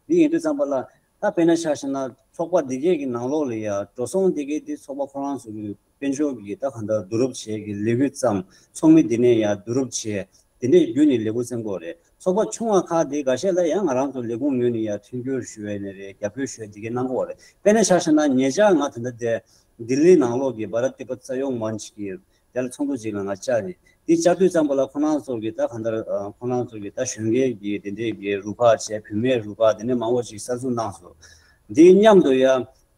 འདི་ཡིན་དུས་ཙམ་པ་ལ་ད་དཔེར་ན་ཆ་བཞག་ན་ཚོགས་པ་འདི་གས་ཀྱི་ནང་ལོགས་ལ་ཡ་འགྲོ་སོང་འདི་གས་འདི་ཚོགས་པ་ཁོ་རང་ཚོ་གི་དཔལ་འབྱོར་གྱི་ད་གང་ལྟར་བསྡུ་རུབ་བྱེད་ཀྱི་ལས་འགུལ་བརྩམས། ཚོགས་མི་འདི་ནས་ཡ་བསྡུ་རུབ་བྱེད། དེ་འདྲས་བརྒྱུད་ནས་ལས་འགུལ་བརྩམས་ཀྱི་ཡོད་རེད། ཚོགས་པ་ཆུང་བ་ཁག་དེ་འགའ་ཤས་ལ་ཡང་ང་རང་ཚོ་ལས་ཁུངས་ངོས་ནས་ཡ་མཐུན་འགྱུར་ཞུ་ཡས་ནས་རེད། རྒྱབ་སྐྱོར་ཞུ་ཡས་འདི་གས་གནང་གི་ཡོད་རེད། དཔེར་ན་ཆ་བཞག་ན་ཉེ་ཆར་ང་ད་ལྟ་དེ་ལྡི་ལི་ནང་ལོགས་ཀྱི་བྷ་རཏ་ཏི་པ་ཙ་ཡོག་མན་ཆི་གི་དེ་ལ་ཚོགས་འདུ་ཅིག་ལ་ང་བཅར་ནས་འདི་བཅར་དུས་ཙམ་པ་ལ་ཁོ་རང་ཚོ་གི་ད་གང་ལྟར་ཨ་ཁོ་རང་ཚོ་གི་ད་གཞོན་སྐྱེས་ཀྱི་དེ་འདྲས་ཀྱི་རུ་ཁག་བྱས། བུད་མེད་རུ་ཁག་དེ་འདྲས་མང་པོ་ཅིག་གསར་འཛུགས་གནང་སོང་། འདིའི་མཉམ་དུ་ཡ་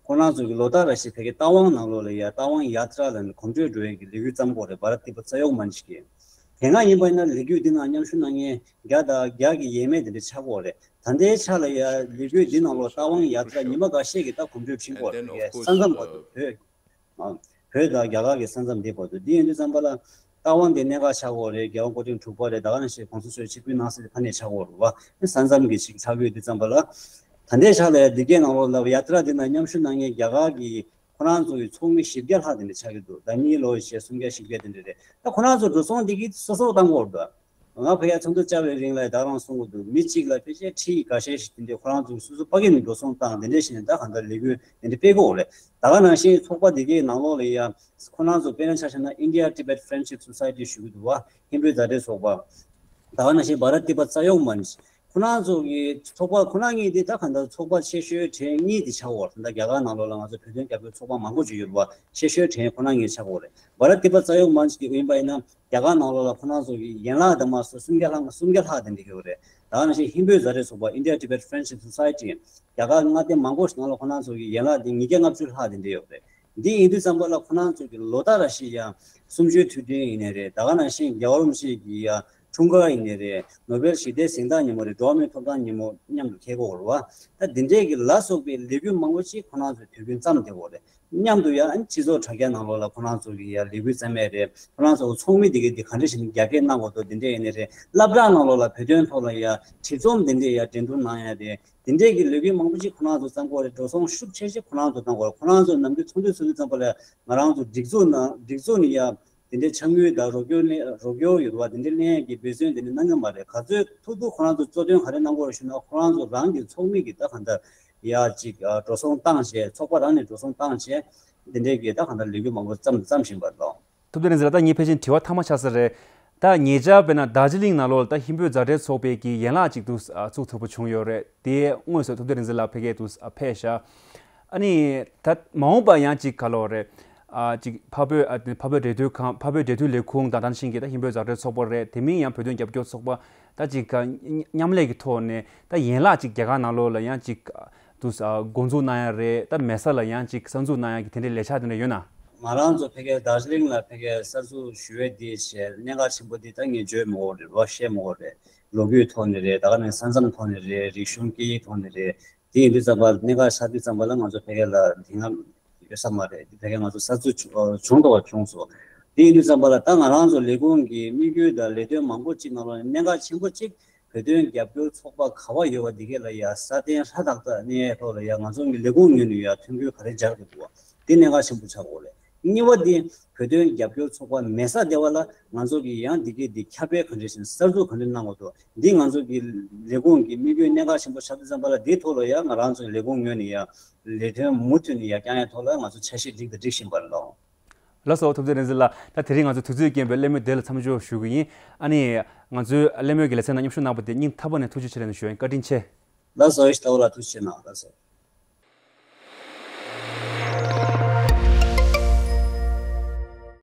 ཁོ་རང་ཚོ་གི་ལོ་ལྟར་རེ་བཞིན་ཕ་གི་རྟ་དབང་ནང་ལོགས་ལ་ཡ་རྟ་དབང་ཡ་ཏྲ་ལ་ནི་གོམ་བགྲོད་འགྲོ་ཡས་ཀྱི་ལས་འགུལ་བརྩམས་ཀྱི་ཡོད་རེད། བྷ་རཏ་ཏི་པ་ཙ་ཡོག་མན་ཆི་གི། དེ་སྔ་ཡིན་པ་ཡིན་ན་ལས་འགུལ་འདི་ནང་མཉམ་ཞུགས་གནང་མཁན་བརྒྱ་དང་བརྒྱ་གི་ཡས་མས་དེ་འདྲ་ཆགས་ཀྱི་ཡོད་རེད། ད་ལྟའི་ཆ་ལ་ཡ་ལས་འགུལ་འདི་ནང་ལོགས་རྟ་དབང་ཡ་ཏྲ་ཉི་མ་འགའ་ཤས་ཀྱི་ད་གོམ་བགྲོད་ཕྱིན་ཀྱི་ཡོད་རེད། ཕ་གི་ས་མཚམས་བར་དུ་བོད་ཨ་བོད་དང་རྒྱ་གར་གྱི་ས་མཚམས་འདི་བར་དུ། འདི་ཡིན་དུས་ཙམ་པ་ལ་རྟ་དབང་དེ་གནད་འགག་ཆགས་ཀྱི་ཡོད་རེད། རྒྱལ་དབང་སྐུ་ཕྲེང་དྲུག་པ་རེད། ད་ག་ནང་བཞིན་གོང་ས་མཆོག་ཆིབས་བསྒྱུར་གནང་སྲིད་དེ་ཕ་ནས་ཆགས་ཀྱི་ཡོད་རེད་བ། ས་མཚམས་ཀྱི་ཅིག་ཆགས་ཀྱི་ཡོད་དུས་ཙམ་པ་ལ་ད་ལྟའི་ཆ་ལ་ཡ་འདི་གའི་ནང་ལོགས་ལ་ཡ་ཏྲ་འདི་ནང་མཉམ་ཞུགས་གནང་མཁན་རྒྱ་གར་གྱི་ཁོ་རང་ཚོ་གི་ཚོགས་མི་བཞི་བརྒྱ་ལྷག་དེ་འདྲ་ཆགས་ཀྱི་འདུག་ཟླ་གཉིས་ལོ་བྱས་སུམ་བརྒྱ་བཞི་བརྒྱ་དེ་འདྲ་རེད། ད་ཁོ་རང་ཚོ་འགྲོ་སོང་འདི་གི་སོ་སོ་བཏང་གི་ཡོད་རེད། ང་ཕ་གིར་ཚོགས་འདུ་བཅར་བའི་རིང་ལ་ད་རང་གསུང་གི་འདུག་མི་གཅིག་ལ་ཕལ་ཆེར་ཁྲི་འགའ་ཤས་ཤིག་དེ་འདྲའི་ཁོ་རང་ཚོ་སོ་སོ་ཕ་གི་ནས་འགྲོ་སོང་བཏང་དེ་འདྲས་བྱས་ནས་ད་གང་ལྟར་ལས་འགུལ་དེ་འདྲ་སྤེལ་གི་ཡོད་རེད། ད་ག་ནང་བཞིན་ཚོགས་པ་འདི་གའི་ནང་ལོགས་ལ་ཡ་ཁོ་རང་ཚོ་དཔེར་ན་ཆ་བཞག་ན་India Tibet Friendship Society ཞུ་གི་འདུག་བ། ཧིན་བོད་མཛའ་འབྲེལ་ཚོགས་པ། ད་ག་ནང་བཞིན་བྷ་རཏ་ཏི་པ་ཙ་ཡོག་མན་ཆི། ཁོ་རང་ཚོ་གི་ཚོགས་པ་ཁོ་རང་གཉིས་དེ་ད་གང་ལྟར་ཚོགས་པ་ཆེ་ཤོས་གྲས་གཉིས་དེ་ཆགས་ཡོད་རེད། ད་རྒྱ་གར་ནང་ལོགས་ལ་ང་ཚོ་བོད་དོན་རྒྱབ་སྐྱོར་ཚོགས་པ་མང་པོ་ཅིག་ཡོད་རེད་བ། ཆེ་ཤོས་གྲས་ཁོ་རང་གཉིས་ཆགས་ཡོད་རེད། བྷ་རཏ་ཏི་པ་ཙ་ཡོག་མན་ཆི་གི་ཡིན་པ་ཡིན་ན་རྒྱ་གར་ནང་ལོགས་ལ་ཁོ་རང་ཚོ་གི་ཡན་ལག་དང་མ་སོ་སུམ་བརྒྱ་ལྷག་སུམ་བརྒྱ་ལྷག་དེ་འདྲ་ཡོད་རེད། ད་ག་ནང་བཞིན་ཧིན་བོད་མཛའ་འབྲེལ་ཚོགས་པ་India Tibet Friendship Society རྒྱ་གར་མངའ་སྡེ་མང་པོ་ཞིག་ནང་ལ་ཁོ་རང་ཚོ་གི་ཡན་ལག་དེ་ཉིས་བརྒྱ་ལྔ་བཅུ་ལྷག་དེ་འདྲ་ཡོད་རེད། འདི་ཡིན་དུས་ཙམ་པ་ལ་ཁོ་རང་ཚོ་གི་ལོ་ལྟར་རེ་བཞིན་ཡང་གསུམ་བཅུའི་དུས་དྲན་ཡིན་ནའི་རེད། ད་ག་ནང་བཞིན་རྒྱལ་བ་རིན་པོ་ཆེ་གི་ཡང་འཁྲུངས་སྐར་ཡིན་ནའི་རེད། ནོ་བེལ་ཞི་བདེའི་གཟེངས་རྟགས་ཉིན་མོ་རེད། འགྲོ་བ་མིའི་ཐོབ་ཐང་ཉིན་མོ་མཉམ་དུ་འཁེལ་གྱི་ཡོད་རེད་བ། ད་འདི་འདྲའི་གི་ལ་སོགས་པའི་ལས་འགུལ་མང་པོ་ཅིག་ཁོ་རང་ཚོས་དུས་རྒྱུན་བརྩམས་བསྡད་ཀྱི་ཡོད་རེད། མཉམ་དུ་ཡང་སྤྱི་ཚོགས་དྲ་རྒྱ་ནང་ལོགས་ལ་ཁོ་རང་ཚོ་གི་ཡང་ལས་འགུལ་བརྩམས་ཡས་རེད། ཁོ་རང་ཚོ་ཚོགས་མི་དེ་གས་དེ་ག་འདྲ་ཞིག་རྒྱ་སྐྱེད་གནང་དགོས་འདུག་འདི་འདྲ་ཡིན་ནའི་རེད། སློབ་གྲྭ་ནང་ལོགས་ལ་བོད་དོན་ཐོག་ལ་ཡང་བྲིས་རྩོམ་འདི་འདྲ་ཡང་འགྲན་བསྡུར་གནང་ཡས་རེད། དེ་འདྲས་ཀྱི་ལས་འགུལ་མང་པོ་ཅིག་ཁོ་རང་ཚོ་བརྩམས་ཀྱི་ཡོད་རེད། འགྲོ་སོང་ཤུགས་ཆེ་ཤོས་ཁོ་རང་ཚོ་བཏང་གི་ཡོད་རེད། ཁོ་རང་ཚོ་ནམ་རྒྱུན་ཚོགས་འདུ་ཚོགས་དུས་ཙམ་པ་ལ་ང་རང་ཚོ་སྒྲིག་འཛུགས་ནང་སྒྲིག་འཛུགས་ནས་ཡ་དེ་འདྲའི་ཕྱག་དངུལ་དང་རོགས་སྐྱོར་ལེན་རོགས་སྐྱོར་ཡོད་རེད་བ། དེ་འདྲའི་ལེན་ཡས་ཀྱི་འབད་བརྩོན་དེ་འདྲ་གནང་གི་མ་རེད། ག་ཚོད་ཐུབ་ཐུབ་ཁོ་རང་ཚོ་གཙོ་དོན་ག་རེ་གནང་གི་ཡོད་རེད་ཞུ་ན་ཁོ་རང་ཚོ་རང་གི་ཚོགས་མི་གི་ད་གང་ལྟར་ཡ་ཅིག་འགྲོ་སོང་བཏང་བྱས། ཚོགས་པ་རང་ནས་འགྲོ་སོང་བཏང་བྱས་དེ་འདྲའི་གི་ད་གང་ལྟར་ལས་འགུལ་མང་པོ་བརྩམས་བརྩམས་བཞིན་པ་རེད། ཐུབ་བསྟན་རིག་འཛིན་ལགས། ད་ངའི་ཕལ་ཆེར་དྲི་བ་མཐའ་མ་ཆགས་ས་རེད། ད་ཉེ་ཆར་དཔེར་ན་རྡོ་རྗེ་གླིང་ནང་ལོགས་ལ་ད་ཧིན་བོད་མཛའ་འབྲེལ་ཚོགས་པའི་གི་ཡན་ལག་ཅིག་ཏུ་ཨ་བཙུགས་ཐུབ་པ་བྱུང་ཡོད་རེད། དེ་དངོས་སུ་ཐུབ་བསྟན་རིག་འཛིན་ལགས་ཕ་གིར་དུ་ཨ་ཕེབས་ཤག་ཨ་ནི་ད་མ་འོངས་པ་ཡང་ཅིག་ག་ལོག་རེད། ཨ་ཅིག་འཕགས་བོད་ཨ་འཕགས་བོད་འབྲེལ་མཐུད་ཁང་། འཕགས་བོད་འབྲེལ་མཐུད་ལས་ཁུངས་དང་། ད་ནང་བཞིན་གྱི་ད་ཧིན་བོད་མཛའ་འབྲེལ་ཚོགས་པ་རེད། དེ་མིན་ཡང་བོད་དོན་རྒྱབ་སྐྱོར་ཚོགས་པ་ད་ཅིག་ག་མཉམ་ལས་ཀྱི་ཐོག་ནས་ད་ཡན་ལག་ཅིག་རྒྱ་གར་ནང་ལོགས་ལ་ཡང་ཅིག་དུ་ཨ་འགོ་འཛུགས་གནང་ཡ་རེད། ད་མེད་ས་ལ་ཡང་ཅིག་གསར་འཛུགས་གནང་ཡ་གི་དེ་འདྲའི་ལས་འཆར་དེ་འདྲ་ཡོད་ན། ང་རང་ཚོ་ཕ་གིར་རྡོ་རྗེ་གླིང་ལ་ཕ་གིར་གསར་འཛུགས་ཞུ་འོས་འདི་བྱས་གནད་འགག་ཆེན་པོ་འདི་ད་ངས་བརྗོད་མི་དགོས་རེད་བ། བཤད་མི་དགོས་རེད། ལོ་རྒྱུས་ཐོག་ནས་རེད། ད་ག་ནས་ས་མཚམས་ཐོག་ནས་རེད། རིག་གཞུང་སྐད་ཡིག་ཐོག་ནས་རེད། དེ་ཡིན་དུས་ཙམ་པ་གནད་འགག་ཆགས་དུས་ཙམ་པ་ལ་ང་ཚོ་ཕ་གིར་ལ་དེ་སྔ་ཡོད་ས་མ་རེད། ཕ་གིར་ང་ཚོ་གསར་འཛུགས་བྱུང་ཨ་བྱུང་དོ་བ་བྱུང་སོང་། དེ་ཡིན་དུས་ཙམ་པ་ལ་ད་ང་རང་ཚོ་ལས་ཁུངས་ཀྱི་དམིགས་ཡུལ་དང་ལས་དོན་མང་པོ་གཅིག་ནང་ལོགས་ནས་གནད་འགག་ཆེན་པོ་གཅིག་བོད་དོན་རྒྱབ་སྐྱོར་ཚོགས་པ་ག་བ་ཡོད་པ་འདི་གས་ལ་ཡ་སྲ་བརྟན་ཧྲ་ཐག་ཐག་གནས་ཐོག་ལ་ཡ་ང་ཚོ་གི་ལས་ཁུངས་ངོས་ནས་ཡ་མཐུན་འགྱུར་ག་རེ་སྦྱར་དགོས་འདུག་བ། འདི་གནད་འགག་ཆེན་པོ་ཆགས་ཡོད་རེད། གཉིས་པ་འདི་བོད་དོན་རྒྱབ་སྐྱོར་ཚོགས་པ་མེད་ས་སྡེ་བ་ལ་ང་ཚོ་གི་ཡང་འདི་གས་འདི་ཁྱབ་སྤེལ་ག་འདྲ་ཞིག་གསར་འཛུགས་ག་འདྲ་གནང་དགོས་འདུག་འདི་ང་ཚོ་གི་ལས་ཁུངས་ཀྱི་དམིགས་ཡུལ་གནད་འགག་ཆེན་པོ་ཆགས་དུས་ཙམ་པ་ལ་འདིའི་ཐོག་ལ་ཡ་ང་རང་ཚོའི་ལས་ཁུངས་ངོས་ནས་ཡ་ལས་དོན་མུ་མཐུད་ནས་ཡ་བསྐྱང་ཡ་ཐོག་ལ་ང་ཚོ་འཆར་གཞི་སྒྲིག་དང་སྒྲིག་བཞིན་པ་རེད་ལགས། ལགས་སོ། ཐུབ་བསྟན་རིག་འཛིན་ལགས། ད་དེ་རིང་ང་ཚོ་དུས་ཚོད་རྐྱེན་པས་གླེང་མོལ་དེ་ལ་མཚམས་འཇོག་ཞུ་གི་ཡིན། ཨ་ནི་ང་ཚོའི་གླེང་མོལ་གྱི་ལེ་ཚན་ནང་མཉམ་ཞུགས་གནང་བ་དེ་སྙིང་ཐག་པ་ནས་ཐུགས་རྗེ་ཆེ་ལབ་ནས་ཞུ་ཡ་ཡིན། བཀའ་དྲིན་ཆེ། ལགས་སོ། ཡེ་ཤེས་ལྟ་བུ་ལགས་ཐུགས་རྗེ་ཆེ་གནང་། ལགས་སོ།